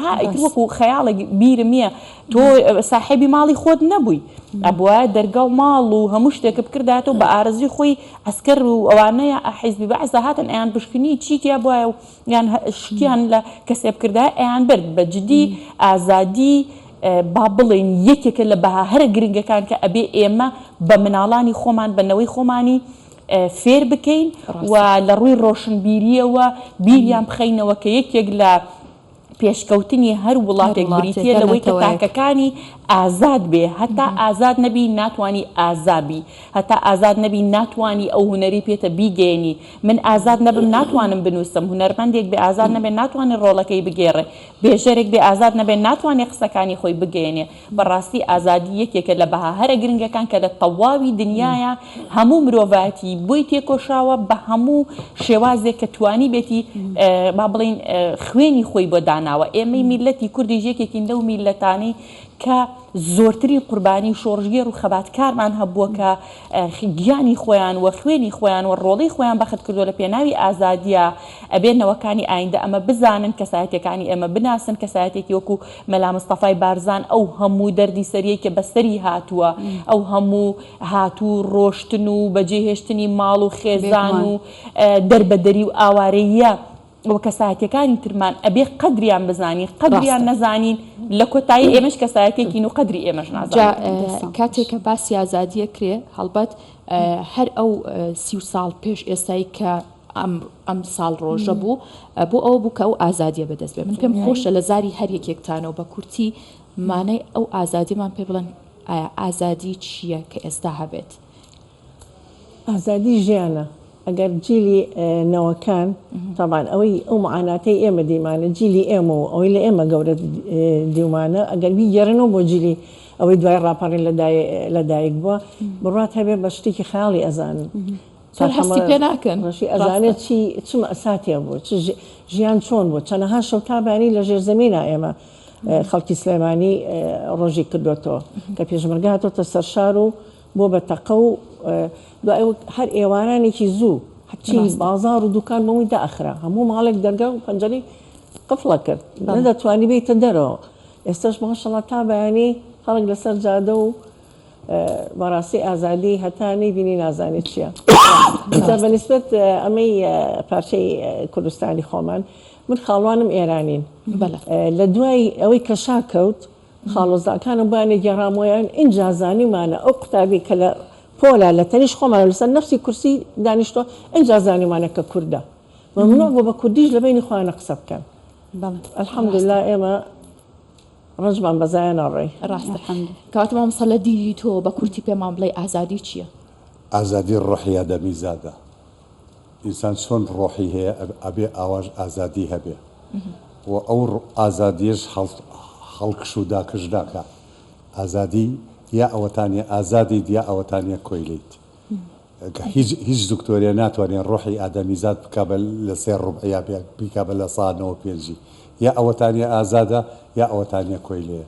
ها ئیتر وەکو خەیاڵێک بیرم یە تۆ ساحێبی ماڵی خۆت نەبووی ئەبوایە دەرگا و ماڵ و هەموو شتێکت بکردایەتەوە بە ئارەزووی خۆی عەسکەر و ئەوانەیە حیزبی بەعس دەهاتن ئەیان پشکنی چی تیا بوایە و یان شتیان لە کەسێ بکردایە ئەیان برد بە جدی ئازادی با بڵێین یەکێکە لە بەها هەرە گرنگەکان کە ئەبێ ئێمە بە مناڵانی خۆمان بە نەوەی خۆمانی فێر بکەین و لە ڕووی ڕۆشنبیریەوە بیریان بخەینەوە کە یەکێک لە پێشکەوتنی هەر وڵاتێک بریتیە لەوەی کە تاکەکانی ئازاد بێ هەتا ئازاد نەبی ناتوانی ئازابی هەتا ئازاد نەبی ناتوانی ئەو هونەری پێتە بیگەیەنی من ئازاد نەبم ناتوانم بنووسم هونەرمەندێک بێ ئازاد نەبێ ناتوانێ ڕۆڵەکەی بگێڕێ بێژەرێک بێ ئازاد نەبێ ناتوانێ قسەکانی خۆی بگەیەنێ بەڕاستی ئازادی یەکێکە لە بەها هەرە گرنگەکان کە لە تەواوی دنیایا هەموو مرۆڤایەتی بۆی تێکۆشاوە بە هەموو شێوازێک کە توانیبێتی با بڵێین خوێنی خۆی بۆ داناوە ئێمەی میللەتی کوردیش یەکێکین لەو میللەتانەی کە زۆرترین قوربانی و شۆڕشگێڕ و خەباتکارمان هەبووە کە گیانی خۆیان و خوێنی خۆیان و ڕۆڵەی خۆیان بەخت کردووە لە پێناوی ئازادییا، ئەبێ نەوەکانی ئایندە ئەمە بزانن، کەسایەتیەکانی ئێمە بناسن، کەسایەتیەکی وەکو مەلا مستەفای بارزان ئەو هەموو دەردی سەریەی کە بەسەری هاتووە، ئەو هەموو هاتوو ڕۆشتن و بەجێهێشتنی ماڵ و خێزان و دەربەدەری و ئاوارەییە، و کەسایەتیەکانی ترمان ئەبێ قەدریان بزانین قەدریان نەزانین لە کۆتایی ئێمەش کەسایەتێکین و قەدری ئێمەش نازانن. جا کاتێک کە باسی ئازادی ئەکرێ هەڵبەت هەر ئەو 30 ساڵ پێش ئێستای کە ئەم ئەم ساڵ ڕۆژە بوو بۆ ئەوە بوو کە ئەو ئازادیە بەدەست بێ من پێم خۆشە لە زاری هەر یەکێکتانەوە بە کورتی مانای ئەو ئازادیمان پێ بڵێن ئایا ئازادی چییە کە ئێستا هەبێت؟ ئازادی ژیانە ئەگەر جیلی نەوەکان تەبعەن ئەوەی ئەو معاناتەی ئێمە دیمانە جیلی ئێمە و ئەوەی لە ئێمە گەورە دیومانە ئەگەر بیگێڕنەوە بۆ جیلی ئەوەی دوای ڕاپەڕین لە دایک بووە بڕات هەبێ بە شتێکی خەیاڵی ئەزانن زۆر هەستی پێ ناکەن ڕەشی ئەزانێت چی چ مەئساتێ بوو چ ژیان چۆن بوو چەنەها شەو تا بەیانی لە ژێر زەمینە ئێمە خەڵکی سلێمانی ڕۆژی کردوێتەوە کە پێشمەرگە هاتۆتە سەرشار و بۆ بە تەقە و دوای ئەوە هەر ئێوارانێکی زوو هەرچی بازاڕ و دوکان بەمووی داخرا هەموو ماڵێک دەرگا و پەنجەرەی قفڵە کرد نەدەتوانی بێیتە دەرەوە ئێستاش ماشەڵا تا بەیانی خەڵک لەسەر جادە و بەڕاستی ئازادی هەتا نەیبینی نازانێت چییە جا بە نسبەت ئەمەی پارچەی کوردستانی خۆمان من خاڵوانم ئێرانین لە دوای ئەوەی کە شا کەوت خاڵۆزاکانم بۆیان ئەگێڕامۆیان ئینجا زانیومانە ئەو قوتابی کە لە پۆلا لە تەنیشت خۆمانە لەسەر نەفسی کورسی دانیشتوە ئینجا زانیومانە کە کوردە مەمنوع بوو بە کوردیش لە بەینی خۆیانە قسە بکەن الحمدللە ئێمە ڕەنجمان بە زایە نەڕۆی. ڕاستە کەواتە مامۆستا لە دیدی تۆ بە کورتی پێمان بڵێی ئازادی چییە؟ ئازادی ڕۆحی ئادەمیزادە ئینسان چۆن ڕۆحی هەیە ئەبێ ئاواش ئازادی هەبێ و ئەو ئازادیەش هەڵکش و داکش ناکا ئازادی یا ئەوەتانیە ئازادیت یا ئەوەتانیە کۆیلەیت هیچ هیچ دکتۆرێ ناتوانێ ڕۆحی ئادەمیزاد بکا بە لە سێ ڕوبع یا بیکا بە لە سا نەوە پێنجی یا ئەوەتانیە ئازادە یا ئەوەتانیە کۆیلەیە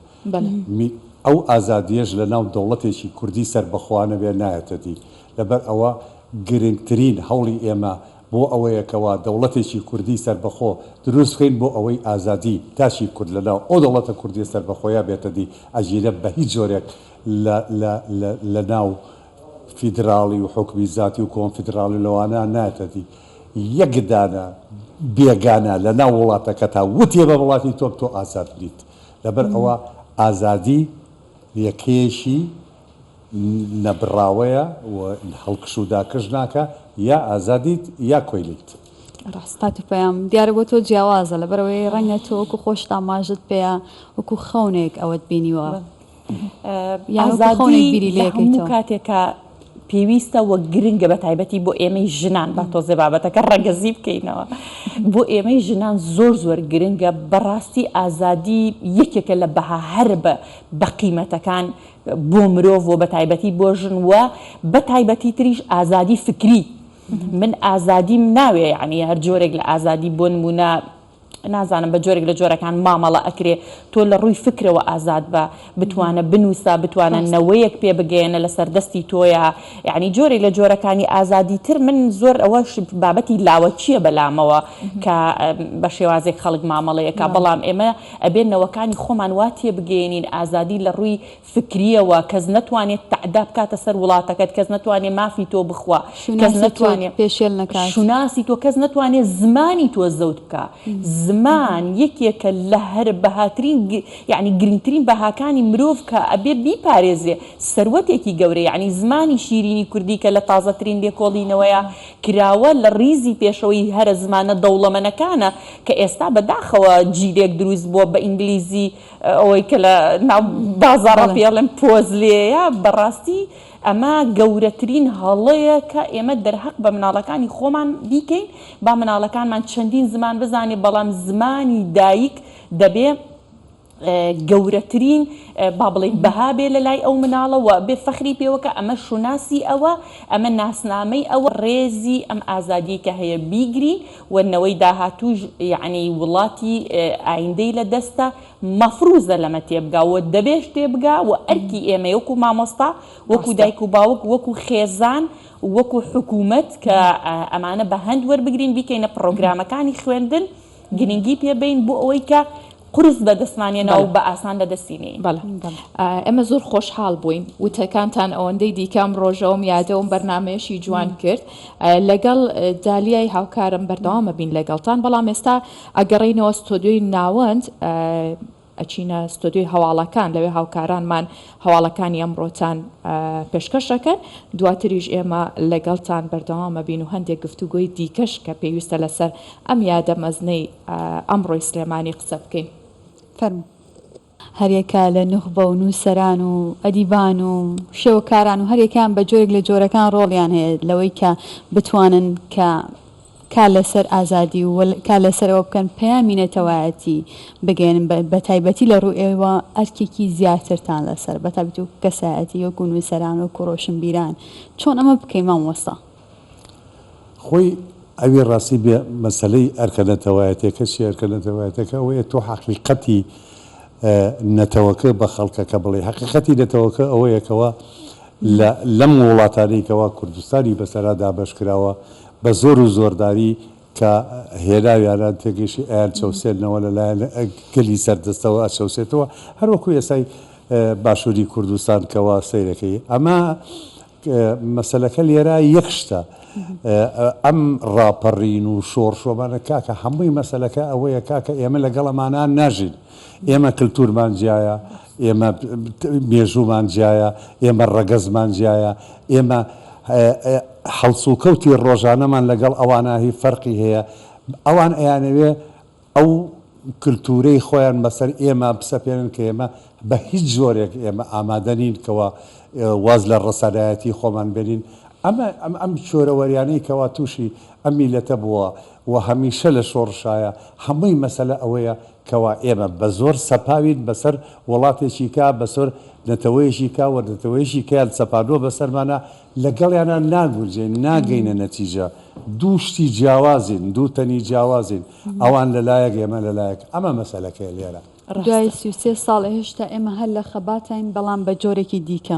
ئەو ئازادیەش لە ناو دەوڵەتێکی کوردی سەربەخۆا نەبێ نایەتە دی لەبەر ئەوە گرنگترین هەوڵی ئێمە بۆ ئەوەیە کەوا دەوڵەتێکی کوردی سەربەخۆ دروست بکەین بۆ ئەوەی ئازادی تاکی کورد لە ناو ئەو دەوڵەتە کوردیە سەربەخۆیە بێتە دی ئەگیرە بە هیچ جۆرێک لە لە لە لە ناو فیدراڵی و حوکمی زاتی و کۆنفیدراڵی و لەوانە نایەتە دی یەک دانە بێگانە لە ناو وڵاتەکەتا وتیە بە وڵاتی تۆم تۆ ئازاد نیت لەبەر ئەوە ئازادی یەکەیەکی نەبڕاوەیە و هەڵکش و داکش ناکا یا ئازادیت یا کۆیلەیت. ڕاستە خاتوو پەیام دیارە بۆ تۆ جیاوازە لەبەرئەوەی ڕەنگە تۆ وەکو خۆشت ئاماژەت پێیە وەکو خەونێک ئەوەت بینیوە یان وەکو خەونێک ئازادی بیری لە هەموو لێکەیتەوە. کاتێکا پێویستە و گرنگە بە تایبەتی بۆ ئێمەی ژنان با تۆزێ بابەتەکە ڕەگەزی بکەینەوە بۆ ئێمەی ژنان زۆر زۆر گرنگە بەڕاستی ئازادی یەکێکە لە بەها هەرە بە بەقیمەتەکان بۆ مرۆڤ و بەتایبەتی بۆ ژن و بەتایبەتی تریش ئازادی فکری من ئازادیم ناوێ یعنی هەر جۆرێک لە ئازادی بۆ نمونە. نازانم بە جۆرێک لە جۆرەکان مامەڵە ئەکرێ تۆ لە ڕووی فکرەوە ئازاد بە بتوانە بنووسە بتوانە نەوەیەک پێ بگەیەنە لەسەر دەستی تۆیە یعنی جۆرێک لە جۆرەکانی ئازادی تر من زۆر ئەوەش بابەتی لاوەکییە بەلامەوە کە بە شێوازێک خەڵک مامەڵەیەکە بەڵام ئێمە ئەبێ نەوەکانی خۆمان وا تێبگەیەنین ئازادی لە ڕووی فکریەوە کەس نەتوانێت تەعدا بکاتە سەر وڵاتەکەت کەس نەتوانێت مافی تۆ بخوا کەس شوناسی تۆ نەتوانێت پێشێل نەکات. شوناسی تۆ کەس نەتوانێت زمانی تۆ زەوت بکا زمان یەکێکە لە هەرە بەهاترین یەعنی گرنگترین بەهاکانی مرۆڤ کە ئەبێ بیپارێزرێ سەروەتێکی گەورەیە یەعنی زمانی شیرینی کوردی کە لە تازەترین لێکۆڵینەوەیا کراوە لە ڕیزی پێشەوەی هەرە زمانە دەوڵەمەنەکانە کە ئێستا بەداخەوە جیلێک دروست بووە بە ئینگلیزی ئەوەی کە لە ناو بازاڕا بەڵێ. پێی ئەڵێن پۆزلێیە، بەڕاستی ئەمە گەورەترین هەڵەیە کە ئێمە دەرهەق بە مناڵەکانی خۆمان بیکەین، با مناڵەکانمان چەندین زمان بزانێ بەڵام زمانی دایک دەبێ گەورەترین با بڵێین بەها بێ لە لای ئەو مناڵە و بێ فەخری پێوە کە ئەمە شوناسی ئەوە، ئەمە ناسنامەی ئەوە، ڕێزی ئەم ئازادیەی کە هەیە بیگرین و نەوەی داهاتووش یەعنی وڵاتی ئایندەی لە دەستە مەفروزە لەمە تێبگا و دەبێش تێبگا و ئەرکی ئێمەیە وەکو مامۆستا وەکو ڕاستە. دایک و باوک وەکو خێزان وەکو حکومەت کە ئەمانە بە هەند وەربگرین بیکەینە پڕۆگرامەکانی خوێندن گرنگی پێ بەین بۆ ئەوەی کە قورس بە دەستمان یەنا و بەڵێ. بە ئاسان لە دەستی نێین. بەڵێ ئێمە زۆر خۆشحاڵ بووین وتەکانتان ئەوەندەی دیکە ئەم ڕۆژە و یادە و بەرنامەیەشی جوان کرد لەگەڵ دالیای هاوکارم بەردەوامە بین لەگەڵتان بەڵام ئێستا ئەگەڕێینەوە ستۆدیۆی ناوەند ئەچینە ستۆدیۆی هەواڵەکان لەوێ هاوکارانمان هەواڵەکانی ئەمڕۆتان پێشکەش ئەکەن دواتریش ئێمە لەگەڵتان بەردەوامە بین و هەندێک گفتوگۆی دیکەش کە پێویستە لەسەر ئەم یادە مەزنەی ئەمڕۆی سلێمانی قسە بکەین. فەرموو. هەریەکە لە نوخبە و نووسەران و ئەدیبان و شێوەکاران و هەریەکەیان بە جۆرێک لە جۆرەکان ڕۆڵیان هەیە لەوەی کە بتوانن کە کار لەسەر ئازادی و کار لەسەر ئەوە بکەن پەیامی نەتەوایەتی بگەیەنن بە تایبەتی لە ڕووی ئێوە ئەرکێکی زیاترتان لەسەر بە تایبەتی وەکو کەسایەتی وەکو نووسەران وەکو ڕۆشنبیران چۆن ئەمە بکەین مامۆستا؟ خۆی ئەوی ڕاستی بێ مەسەلەی ئەرکە نەتەوایەتیەکە چیە ئەرکە نەتەوایەتەکە ئەوەیە تۆ حەقیقەتی نەتەوەکە بە خەڵکەکە بڵێی حەقیقەتی نەتەوەکە ئەوەیە کەوا لە لەم وڵاتانەی کەوا کوردستانی بەسەرا دابەش کراوە بە زۆر و زۆرداری کە هێناویانە تێگەیشتی ئەیان چەوسێنەوە لەلایەن گەلی سەردەستەوە ئەچەوسێتەوە هەروەکو ئێستای باشووری کوردستان کەوا سەیرەکەی ئەمە مەسەلەکە لێرە یەک شتە ئەم ڕاپەڕین و شۆڕشۆمانە کاکە هەمووی مەسەلەکە ئەوەیە کاکە ئێمە لەگەڵ ئەمانە ناژین ئێمە کلتورمان جیایە ئێمە مێژوومان جیایە ئێمە ڕەگەزمان جیایە ئێمە هەڵسوکەوتی ڕۆژانەمان لەگەڵ ئەوانە هی فەرقی هەیە ئەوان ئەیانەوێ ئەو کلتورەی خۆیان بەسەر ئێمە بسەپێنن کە ئێمە بە هیچ جۆرێک ئێمە ئامادە نین کەوا واز لە ڕەسەنایەتی خۆمان بێنین ئەمە ئەم ئەم چۆرەوەریانەی کەوا تووشی ئەم میلەتە بووە و هەمیشە لە شۆڕشایە هەمووی مەسەلە ئەوەیە کەوا ئێمە بە زۆر سەپاوین بەسەر وڵاتێکی کا بەسەر نەتەوەیەکی کا و نەتەوەیەکی کەیان سەپاندووە بەسەرمانا لەگەڵیانا ناگونجێین ناگەینە نەتیجە دوو شتی جیاوازین دوو تەنی جیاوازین ئەوان لە لایەک ئێمە لە لایەک ئەمە مەسەلەکەیە لێرە. دوای 33 ساڵ هێشتا ئێمە هەر لە خەباتاین بەڵام بە جۆرێکی دیکە.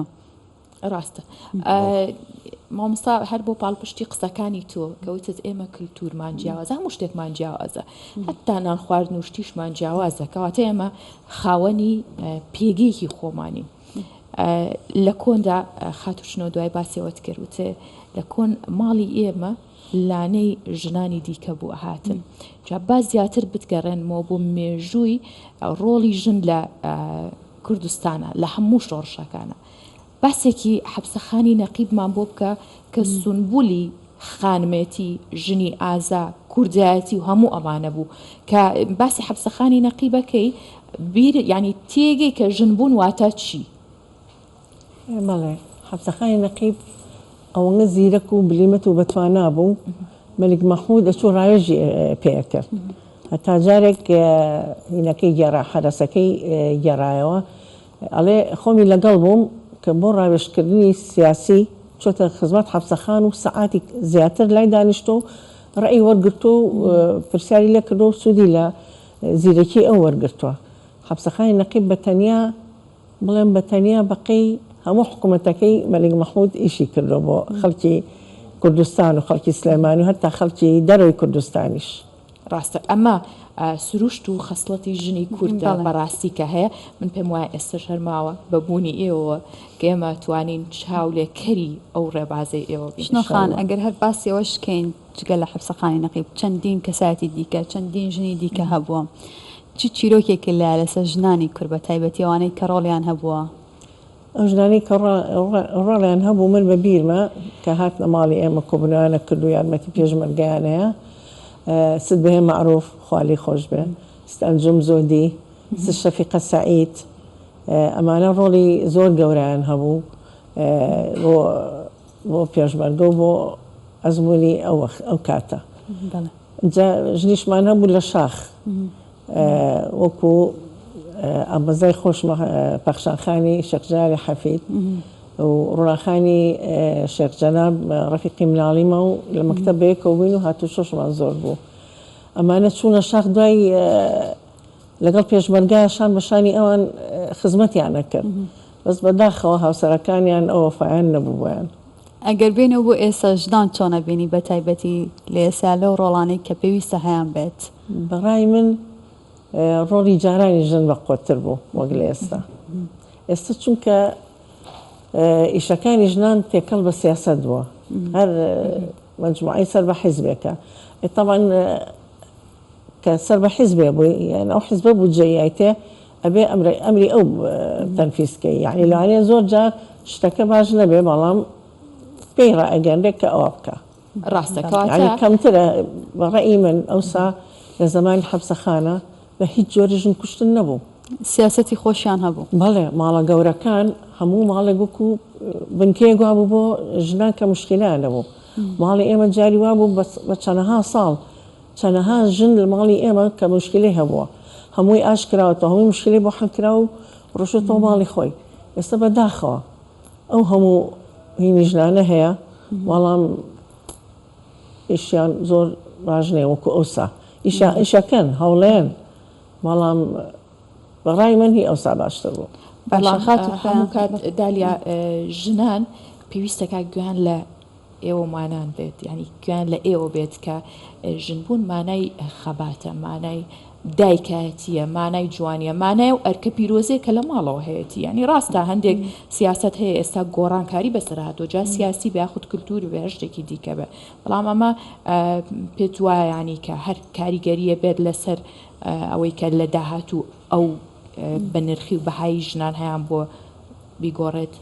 ڕاستە مامۆستا هەر بۆ پاڵپشتی قسەکانی تۆ کە وتت ئێمە کلتورمان جیاوازە هەموو شتێکمان جیاوازە هەتا نان خواردن و شتیشمان جیاوازە کەواتە ئێمە خاوەنی پێگەیەکی خۆمانین. لە کۆندا خاتوو شنۆ دوای باسیەوەت کرد وتێ لە کۆن ماڵی ئێمە لانەی ژنانی دیکە بوو ئەهاتن جا با زیاتر بتگەڕێنمەوە بۆ مێژووی ڕۆڵی ژن لە کوردستانە لە هەموو شۆڕشەکانە باسێکی حەپسەخانی نەقیبمان بۆ بکە کە سونبولی خانمێتی ژنی ئازا کوردایەتی و هەموو ئەمانە بوو کە باسی حەپسەخانی نەقیبەکەی بیر یعنی تێگەی کە ژن بوون واتە چی؟ بەڵێ حەپسەخانی نەقیب ئەوەنە زیرەک و بلیمەت و بەتوانا بوو مەلیک مەحمود ئەچوو ڕاوێژی پێ ئەکرد هەتا جارێک هینەکەی گێڕا حەرەسەکەی گێڕایەوە ئەڵێ خۆمی لەگەڵ بووم کە بۆ ڕاوێژکردنی سیاسی چۆتە خزمەت حەپسەخان و سەعاتی زیاتر لای دانیشتووە و ڕەئی وەرگرتووە و پرسیاری لێ کردووە و سوودی لە. زیرەکی ئەو وەرگرتووە. حەپسەخانی نەقیب بە تەنیا بڵێم بە تەنیا بە قەی هەموو حکوومەتەکەی مەلیک مەحموود ئیشی کردووە بۆ خەڵکی کوردستان و خەڵکی سلێمانی و هەتا خەڵکی دەرەوەی کوردستانیش. ڕاستە ئەمە سروشت و خەسڵەتی ژنی کوردە بەڕاستی کە هەیە من پێم وایە ئێستەش هەر ماوە بە بوونی ئێوەوە کە ئێمە توانین چاولێکەری ئەو ڕێبازەی ئێوە بین. شنۆ خان ئەگەر هەر باسی ئەوەش کەین جگە لە حەپسەخانی نەقیب چەندین کەسایەتی دیکە چەندین ژنی دیکە هەبووە چ چیرۆکێکت لایە لەسەر ژنانی کورد بە تایبەتی ئەوانەی کە ڕۆڵیان هەبووە؟ ئەو ژنانەی کە ڕۆڵیان هەبوو من بە بیرمە کە هاتنە ماڵی ئێمە کۆبوونەوەیان ئەکرد و یارمەتی پێشمەرگەیان هەیە ست بەهێ مەعروف خوا لێی خۆش بێ ست ئەنجوم زۆدی ست شەفیقە سەعید ئەمانە ڕۆڵی زۆر گەورەیان هەبوو بۆ بۆ پێشمەرگە و بۆ ئەزموونی ئەو وەخت ئەو کاتە جا ژنیشمان هەبوو لە شاخ وەکو ئامۆزای خۆشمە پەخشان خانی شێخ جەلالی حەفید و ڕونا خانی شێخ جەناب ڕەفیقی مناڵیمە و لە مەکتەب بەیەکەوە بووین و هاتوچۆشمان زۆر بوو ئەمانە چوونە شاخ دوای لەگەڵ پێشمەرگە شان بە شانی ئەوان خزمەتیان ئەکرد بەس بەداخەوە هاوسەرەکانیان ئەو وەفایان نەبوو بۆیان. ئەگەر بێینەوە بۆ ئێستا ژنان چۆن ئەبینی بە تایبەتی لە ئێستا لەو ڕۆڵانەی کە پێویستە هەیان بێت؟ بە ڕای من ڕۆڵی جارانی ژن بە قوەتتر بوو وەک لە ئێستا. ئێستا چونکە ئیشەکانی ژنان تێکەڵ بە سیاسەت بووە هەر مەجموعەی سەر بە حیزبێکە تەبعەن کە سەر بە حیزبێ بووی یان ئەو حیزبە بودجەی یایتێ ئەبێ ئەمری ئەو تەنفیز کەی یانی لەوانەیە زۆر جار شتەکە باش نەبێ بەڵام پێی ڕائەگەنرێ کە ئەوە بکا. ڕاستە کەواتە. یانی کەمترە بە ڕەئی من ئەوسا لە زەمانی حەپسەخانە بە هیچ جۆرێ ژن کوشتن نەبوو. سیاسەتی خۆشیان هەبوو. بەڵێ ماڵە گەورەکان هەموو ماڵێک وەکوو بنکەیەک وابوو بۆ ژنان کە موشکیلەیان نەبوو. ماڵی ئێمە جاری وابوو بە چەنەها ساڵ چەنەها ژن لە ماڵی ئێمە کە موشکیلەی هەبووە هەمووی ئاش کراوەتەوە هەمووی موشکیلەی بۆ حەل کرا و ڕۆشتەوە ماڵی خۆی ئێستا بە داخەوە ئەو هەموو هینی ژنانە هەیە بەڵام ئیشیان زۆر باش نییە وەکو ئەوسا ئیشا ئیشەکەن هەوڵێن بەڵام بەڕای من هی ئەوسا باشتر بوو. بەڵام هەموو کات دالیا ژنان پێویستەکە گوێیان لە ئێوە مانان بێت یانی گوێیان لە ئێوە بێت کە ژنبوون مانای خەباتە مانای دایکایەتیە مانای جوانیە مانای و ئەرکە پیرۆزەیە کە لە ماڵەوە هەیەتی یانی ڕاستە هەندێک سیاست هەیە ئێستا گۆڕانکاری بەسەر هاتووە جا سیاسی بێ یاخود کلتوری بێ هەر شتێکی دیکە بێ بەڵام ئەمە پێت وایە ینی کە هەر کاریگەریە بێت لەسەر ئەوەی کە لە داهاتوو ئەو بە نرخی و بەهای ژنان هەیان بۆ بیگۆڕێت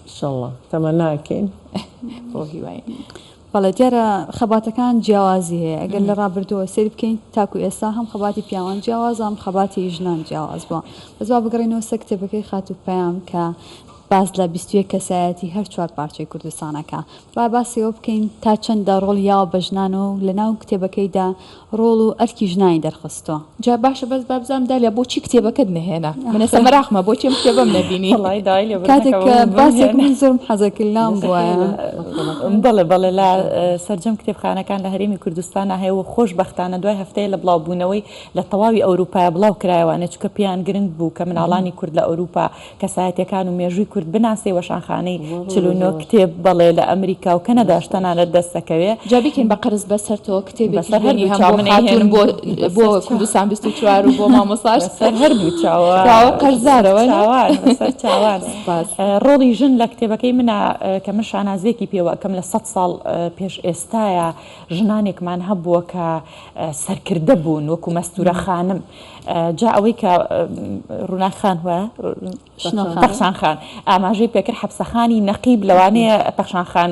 ئیشەڵا تەمەنا ئەکەین. بۆ هیواین. بەڵێ دیارە خەباتەکان جیاوازی هەیە ئەگەر لە ڕابردووە سەیر بکەین تاکو ئێستا هەم خەباتی پیاوان جیاوازە هەم خەباتی ژنان جیاواز بووە بەس با بگەڕێینەوە سەر کتێبەکەی خاتوو پەیام کە باس لە 21 کەسایەتی هەر چوار پارچەی کوردستان ئەکا با باسی ئەوە بکەین تا چەندە ڕۆڵ یاوە بە ژنان و لەناو کتێبەکەیدا ڕۆڵ و ئەرکی ژنانی دەرخستووە. جا باشە بەس با بزانم دالیا بۆچی کتێبەکەت نەهێنا من ئێستا مەراقمە بۆچی ئەم کتێبەم نەبینی. وەڵایی داوای لێبوردن کاتێک ئەکەم کە ئەمن بم باسێک هێنا. من زۆرم حەزەکرد لام بوایە. بەڵێ بەڵێ لە سەرجەم کتێبخانەکان لە هەرێمی کوردستانا هەیە و خۆشبەختانە دوای هەفتەیە لە بڵاوبوونەوەی لە تەواوی ئەوروپایا بڵاو کرایەوانێ چونکە پێیان گرنگ بوو کە مناڵانی کورد لە ئەوروپا کەسایەتیەکان و مێژووی کورد بناسێ وەشانخانەی 49 کتێب بەڵێ لە ئەمریکا و کەنەداش تەنانەت دەست دەکەوێ. جا بیکەین بە قەرز بەسەرتەوە کتێبێکیش بەسەر بێنی هەردوو هەم چاو بۆ من خاتوون ئەیهێنم بۆ بەسەر بۆ چاو کوردستان 24 و بۆ مامۆستاش بەسەر هەردوو چاوە چاوە قەرزارەوە نا؟ چاوان بەسەر چاوان سپاس. ڕۆڵی ژن لە کتێبەکەی منە کە من شانازیەکی پێوە ئەکەم لە سەد ساڵ پێش ئێستایا ژنانێکمان هەبووە کە سەرکردە بوون وەکو مەستورە خانم جا ئەوەی کە ڕووناک خان وایە؟ پەخشان خان ئاماژەی پێکرد حەپسەخانی نەقیب لەوانەیە پەخشان خان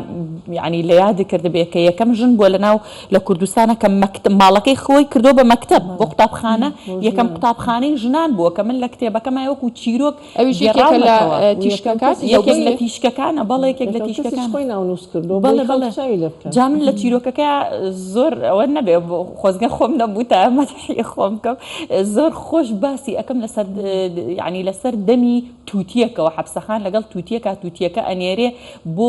یعنی لە یاد کردبێ کە یەکەم ژن بووە لەناو لە کوردستانە کە مەکتب ماڵەکەی خۆی کردو بە مەکتەب بۆ قوتابخانە یەکەم قوتابخانەی ژنان بووە کە من لە کتێبەکەمای وەکو چیرۆک ئەویش یەکێکە لە گێڕاومەتەوە. تیشکەکان یەکێک لە تیشکەکانە بەڵێ یەکێک لە یەکەم کەسیش تیشکەکانە خۆی ناونووس کردووە بۆی بەڵێ خەڵک بەڵێ چاوی لێ بکەن. جا من لە چیرۆکەکە زۆر ئەوە نەبێ خۆزگە خۆم نەبووتایە مەدحی خۆم بکەم زۆر. زۆر خۆش باسی ئەکەم لەسەر یعنی لەسەر دەمی توتیەکەوە حەپسەخان لەگەڵ توتیەکە توتیەکە ئەنێرێ بۆ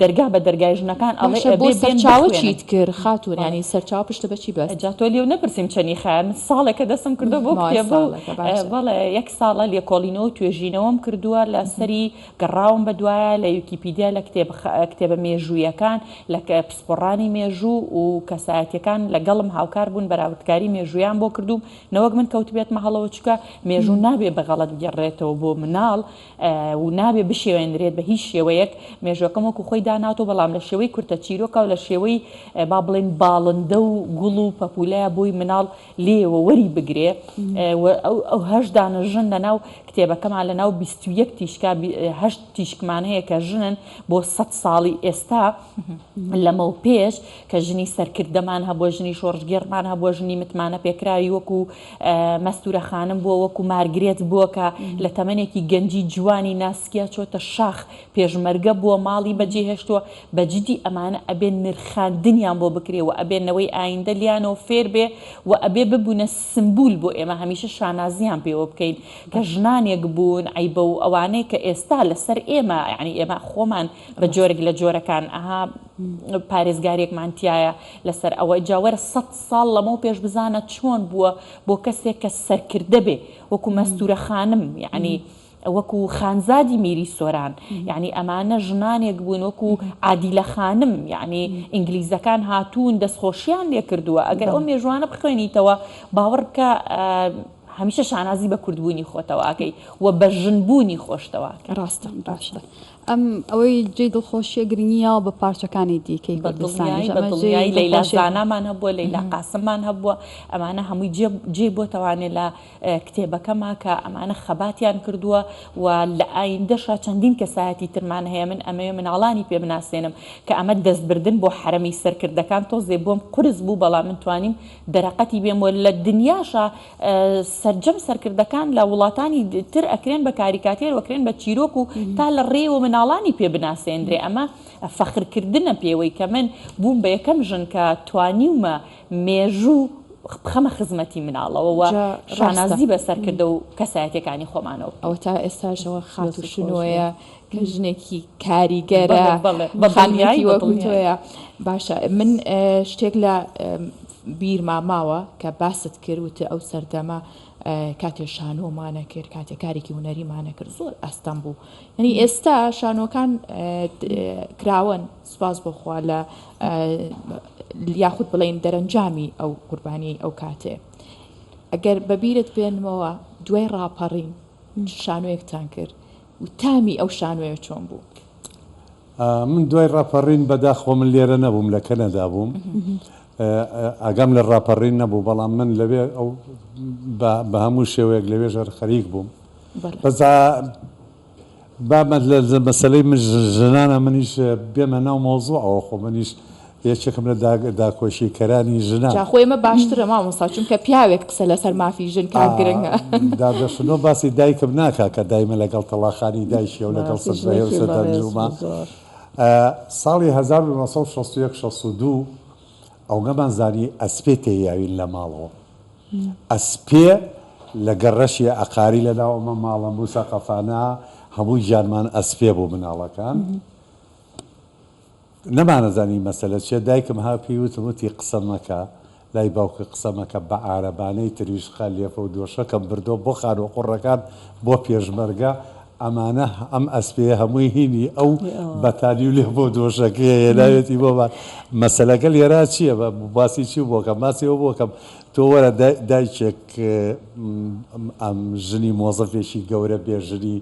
دەرگا بە دەرگای ژنەکان ئەڵێ باشە بۆ ئەبێ بێن سەرچاوە بخوێنن. چیت کرد خاتوون یانی سەرچاوە پشتە بە چی بەست؟ جا تۆ لێو نەپرسیم چەنی خایاند من ساڵێکە دەستم کردووە بەو ماوەی کتێبە و ساڵێکە باشە. بەڵێ یەک ساڵە لێکۆڵینەوە و توێژینەوەم کردووە لە سەری گەڕاوم بە دوایە لە ویکیپیدیا لە کتێب کتێبە مێژوویەکان لە پسپۆڕانی مێژوو و کەسایەتیەکان لەگەڵم هاوکار بوون بەراوردکاری مێژوویان بۆ کردووم نەوەک من کەوتبێتمە هەڵەوە چونکە مێژوو نابێ بە غەڵەت بگێڕرێتەوە بۆ مناڵ و نابێ بشێوێنرێت بە هیچ شێوەیەک، مێژوەکەم وەکو خۆی داناوتەوە بەڵام لە شێوەی کورتە چیرۆکە و لە شێوەی با بڵێین باڵندە و گوڵ و پەپولەیە بۆی مناڵ لێیەوە وەری بگرێ و ئەو هەشت دانە ژن لە ناو کتێبەکەمان لە ناو 21 تیشکا هەشت تیشکمان هەیە کە ژنن بۆ سەد ساڵی ئێستا لەمەوپێش کە ژنی سەرکردەمان هەبووە، ژنی شۆڕشگێڕمان هەبووە، ژنی متمانە پێکراوی وەکو مەستورە خانم بووە، وەکو مارگرێت بووە کە لە تەمەنێکی گەنجی جوانی ناسکیا چۆتە شاخ، پێشمەرگە بووە، ماڵی بەجێهێشتووە، بە جدی ئەمانە ئەبێ نرخاندنیان بۆ بکرێ و ئەبێ نەوەی ئایندە لیانەوە فێر بێ و ئەبێ ببونە سمبول بۆ ئێمە هەمیشە شانازیان پێوە بکەین کە ژنانێک بوون عەیبە و ئەوانەی کە ئێستا لەسەر ئێمە یانی ئێمە خۆمان بە جۆرێک لە جۆرەکان ئەها پارێزگارێکمان تایە لەسەر ئەوە جا وەرە سەد ساڵ لەمەو پێش بزانە چۆن بووە بۆ کەسێک کە سەرکردە بێ وەکو مەستورە خانم یعنی وەکو خانزادی میری سۆران یعنی ئەمانە ژنانێک بوون وەکو عادیلە خانم یعنی ئینگلیزەکان هاتوون دەستخۆشیان لێ کردووە ئەگەر ئەو مێژوانە بخوێنیتەوە باوەڕ بکە هەمیشە شانازی بە کوردبوونی خۆتەوە ئەکەی و بە ژنبوونی خۆشتەوە ئەکەی. ڕاستە باشە ئەم ئەوەی جێی دڵخۆشیە گرنگی یاوە بە پارچەکانی دیکەی بە کوردستانیش دڵنیایی بە ئەمە جێی دڵنیایی لەیلا دڵخۆشیە. زانامان هەبووە لەیلا قاسممان هەبووە ئەمانە هەمووی جێ جێی بۆتەوانێ لە کتێبەکەما کە ئەمانە خەباتیان کردووە و لە ئایندەشا چەندین کەسایەتی ترمان هەیە من ئەمەوێ مناڵانی پێ بناسێنم کە ئەمە دەستبردن بۆ حەرەمی سەرکردەکان تۆزێ بۆم قورس بوو بەڵام من توانیم دەرەقەتی بێم و لە دنیاشا سەرجەم سەرکردەکان لە وڵاتانی تر ئەکرێن بە کاریکاتێر و ئەکرێن بە چیرۆک و تا لە ڕێوە مناڵانی پێ بناسێندرێ ئەمە فەخرکردنە پێوەی کە من بووم بە یەکەم ژن کە توانیومە مێژوو بخەمە خزمەتی مناڵەوە و جا ڕاستە. شانازی بە سەرکردە و کەسایەتیەکانی خۆمانەوە بکەین. ئەوە تا ئێستاشەوە خاتوو شنۆیە کە ژنێکی کاریگەرە بەڵێ بەڵێ بە خانمێکی دڵنیایی بە وەکو دڵنیایی. تۆیە باشە من شتێک لە بیرما ماوە کە باست کرد وتت ئەو سەردەمە کاتێ شانۆمانە کرد کاتێ کارێکی هونەریمانە کرد زۆر ئەستەم بوو یعنی ئێستا شانۆکان کراوەن سوپاس بۆ خوا لە یاخود بڵێین دەرەنجامی ئەو قوربانی ئەو کاتێ ئەگەر بەبیرت بێنمەوە دوای ڕاپەڕین شانۆیەکتان کرد و تامی ئەو شانۆیە چۆن بوو؟ من دوای ڕاپەڕین بەداخەوە من لێرە نەبووم لە کەنەدا بووم ئاگام لە ڕاپەڕین نەبوو بەڵام من لەوێ ئەو بە هەموو شێوەیەک لەوێش هەر خەریک بووم بەس با لە مەسەلەی من ژنانە منیش بێمە ناو مەوزوعەوە خۆ منیش یەکێکم لە داکۆکیکەرانی ژنان. جا خۆ ئێمە باشترە مامۆستا چونکە پیاوێک قسە لەسەر مافی ژن کا گرنگە. دادە شنۆ باسی دایکم ناکا کە دایمە لەگەڵ تەڵاخانی دایکیە و لەگەڵ بەڕاستی سەدبەهێ و ژنێکی بەڕێز سەدەنجومە. بوو زۆر. ساڵی 1961 62 ئەونەمان زانی ئەسپێ تێیاوین لە ماڵەوە. ئەسپێ لە گەڕەکی عەقاری لە ناو ئەمە ماڵە موسەقەفانە هەموو گیانمان ئەسپێ بوو مناڵەکان. نەمانەزانی مەسەلە چیە دایکم ها پێی وتم وتی قسە مەکە لای باوکت قسە مەکە بە عارەبانەی تریشقە لێفە و دۆشەکەم بردوە بۆ خانوە قوڕەکان بۆ پێشمەرگە ئەمانە ئەم ئەسپێیە هەمووی هینی ئەو بەتانی و لێفە و دۆشەکەیە هێناوێتی بۆمان مەسەلەکە لێرە چیە باسی چی بۆ کەم باسی ئەوە بۆ کەم تۆ وەرە دایکێک ئەم ژنی مۆزەفێکی گەورە بێ ژنی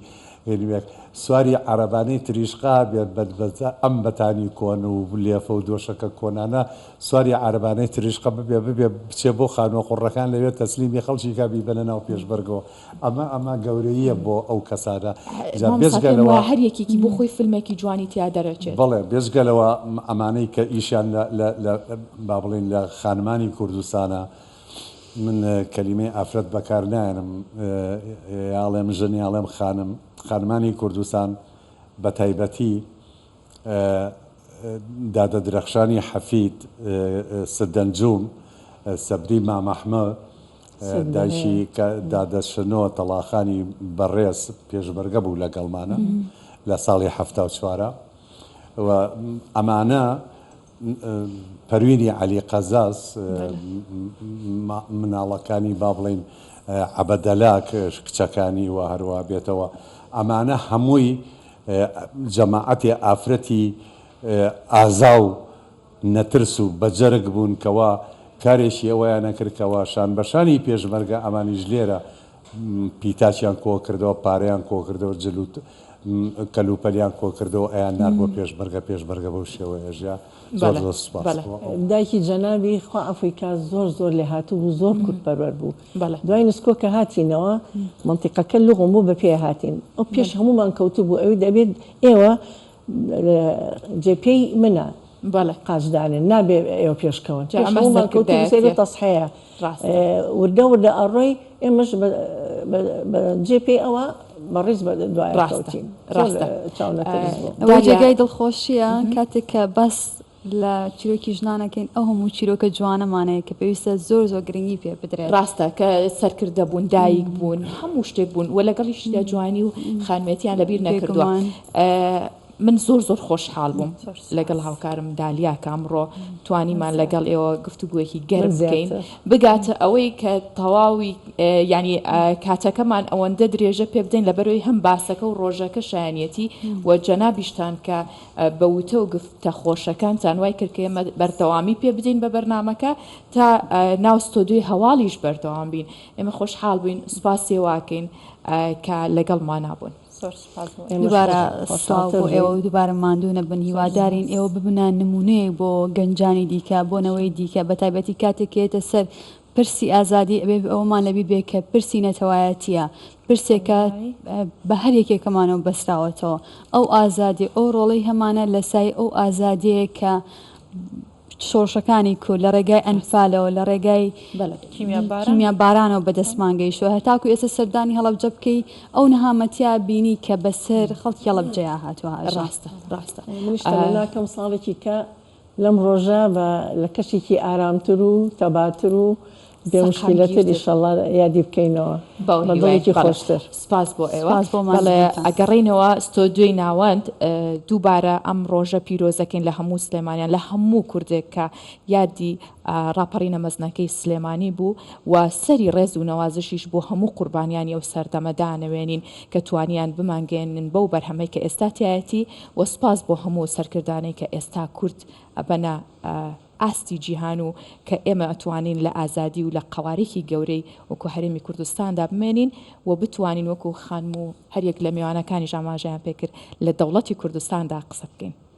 هێنوێک سواری عەرەبانەی تریشقا بێت بە ئەم بەتانی کۆن و لێفە و دۆشەکە کۆنانە سواری عەرەبانەی تریشقە ببێ ببێ بچێ بۆ خانووە قوڕەکان لەوێ تەسلیمی خەڵکی کا بیبەنە ناو پێشبەرگەوە ئەمە ئەمە گەورەییە بۆ ئەو کەسانە جا مامۆستا بێجگە پێم لەوە وایە هەر یەکێکی بۆ خۆی فیلمێکی جوانی تیا دەرەچێت. بەڵێ بێجگە لەوە ئەمانەی کە ئیشیان لە لە لە با بڵێین لە خانمانی کوردستانە من کەلیمەی ئافرەت بەکار نایەنم یاڵێم ژن یاڵێم خانم خانمانی کوردستان بە تایبەتی دادە درەخشانی حەفید سدەنجوم سەبری مامەحمە. دایکی کە دادە شنۆ تەڵاخانی بەڕێز پێشمەرگە بوو لەگەڵمانە لە ساڵی حەفتا و چوارا و ئەمانە پەروینی عەلی قەزاز مناڵەکانی با بڵێین عەبەدەلاک کچەکانی و هەروە بێتەوە ئەمانە هەمووی جەماعەتی ئافرەتی ئازا و نەترس و بەجەرگ بوون کەوا کارێکی ئەوەیان ئەکرد کەوا شان بەشانی پێشمەرگە ئەمانیش لێرە پیتاکیان کۆکردەوە پارەیان کۆکردەوە جل و کەلوپەلیان کۆکردەوە ئەیان نارد بۆ پێشمەرگە پێشمەرگە بەو شێوەیە ژیا زۆر زۆر سوپاس بۆ ئەو. دایکی جەنابی خوا عەفوی کا زۆر زۆر لێهاتوو بوو زۆر کورد پەروەر بوو دوای نسکۆ کە هاتینەوە مەنتیقەکە لوغم بوو بە پێ هاتین ئەو پێش هەموومان کەوتبوو ئەوی دەبێت ئێوە جێ پێی منە بەڵێ. قاچ دانێن نابێ ئێوە پێش کەون جا پێش ئەمە هەموومان کەوتین سەیری سەرکردایەتیە تەسحەیە ڕاستە. وردە وردە ئەڕۆی ئێمەش بە بە جێ پێی ئەوە بە ڕیز بە دوایە ڕاستە کەوتین زۆر ڕاستە چاونەترس بوو. ئەوەی دالیا جێگای دڵخۆشیە کاتێک کە باس لە چیرۆکی ژنان ئەکەین ئەو هەموو چیرۆکە جوانەمان هەیە کە پێویستە زۆر زۆر گرنگی پێ بدرێت. ڕاستە کە سەرکردە بوون دایک بوون هەموو شتێک بوون و لەگەڵیشیدا جوانی و خانمێتیان لەبیر نەکردووە. بێگومان. من زۆر زۆر خۆشحاڵ بووم زۆر لەگەڵ سوپاس. هاوکارم دالیا کە ئەمڕۆ توانیمان لەگەڵ ئێوە گفتوگۆیەکی من گەرم بکەین زیاتر. بگاتە ئەوەی کە تەواوی یانی کاتەکەمان ئەوەندە درێژە پێ بدەین لەبەرئەوەی هەم باسەکە و ڕۆژەکە شایەنیەتی و جەنابیشتان کە بە وتە و گفتە خۆشەکانتان وای کرد کە ئێمە بەردەوامی پێ بدەین بە بەرنامەکە تا ناو ستۆدیۆی هەواڵیش بەردەوام بین ئێمە خۆشحاڵ بووین سوپاسی ئێوە ئەکەین کە لەگەڵمانا بوون. زۆر سوپاس بۆ ئێمەش دووبارە سڵاو خۆشحاڵتر بۆ ئێوە بووین. و دووبارە ماندوو نەبن زۆر هیوادارین سوپاس. ئێوە ببنە نموونەیەک بۆ گەنجانی دیکە بۆ نەوەی دیکە بەتایبەتی کاتێک کە یەتە سەر پرسی ئازادی ئەبێ ئەوەمان لەبیر بێ کە پرسی نەتەوایەتیە پرسێکە بە هەر یەکێکەمانەوە بەسراوەتەوە ئەو ئازادی ئەو ڕۆڵەی هەمانە لە سای ئەو ئازادیەیە کە شۆڕشەکانی کورد لە ڕێگای ئەنفالەوە لە ڕێگای کیمیابارانەوە بەدەستمان گەیشتووە هەتاکو ئێستا سەردانی هەڵەبجە بکەی ئەو نەهامەتیە بینی کە بەسەر خەڵکی هەڵەبجەیا هاتووە هاژە. ڕاستە ڕاستە. منیش تەمەناکەم ساڵێکی کە لەم ڕۆژە بە لە کەشێکی ئارامتر و تەباتر و بێ موشکیلەتر سەقامگیرتر. ئیشەڵا یادی بکەینەوە بەو بە هیوایە دڵێکی بەڵێ خۆشتر. سپاس بۆ ئێوە. سپاس بۆ بەڵێ ماندووبوونتان. ئەگەڕێینەوە ستۆدیۆی ناوەند دووبارە ئەم ڕۆژە پیرۆزەکەین لە هەموو سلێمانیان لە هەموو کوردێک کە یادی ڕاپەڕینە مەزنەکەی سلێمانی بوو و سەری ڕێز و نەوازشیش بۆ هەموو قوربانیانی ئەو سەردەمە دانەوێنین کە توانیان بمانگەیەنن بەو بەرهەمەی کە ئێستا تیایەتی و سوپاس بۆ هەموو سەرکردانەی کە ئێستا کورد ئەبەنە ئاستی جیهان و کە ئێمە ئەتوانین لە ئازادی و لە قەوارەیەکی گەورەی وەکو هەرێمی کوردستاندا بمێنین و بتوانین وەکو خانم و هەریەک لە میوانەکانیش ئاماژەیان پێکرد لە دەوڵەتی کوردستاندا قسە بکەین.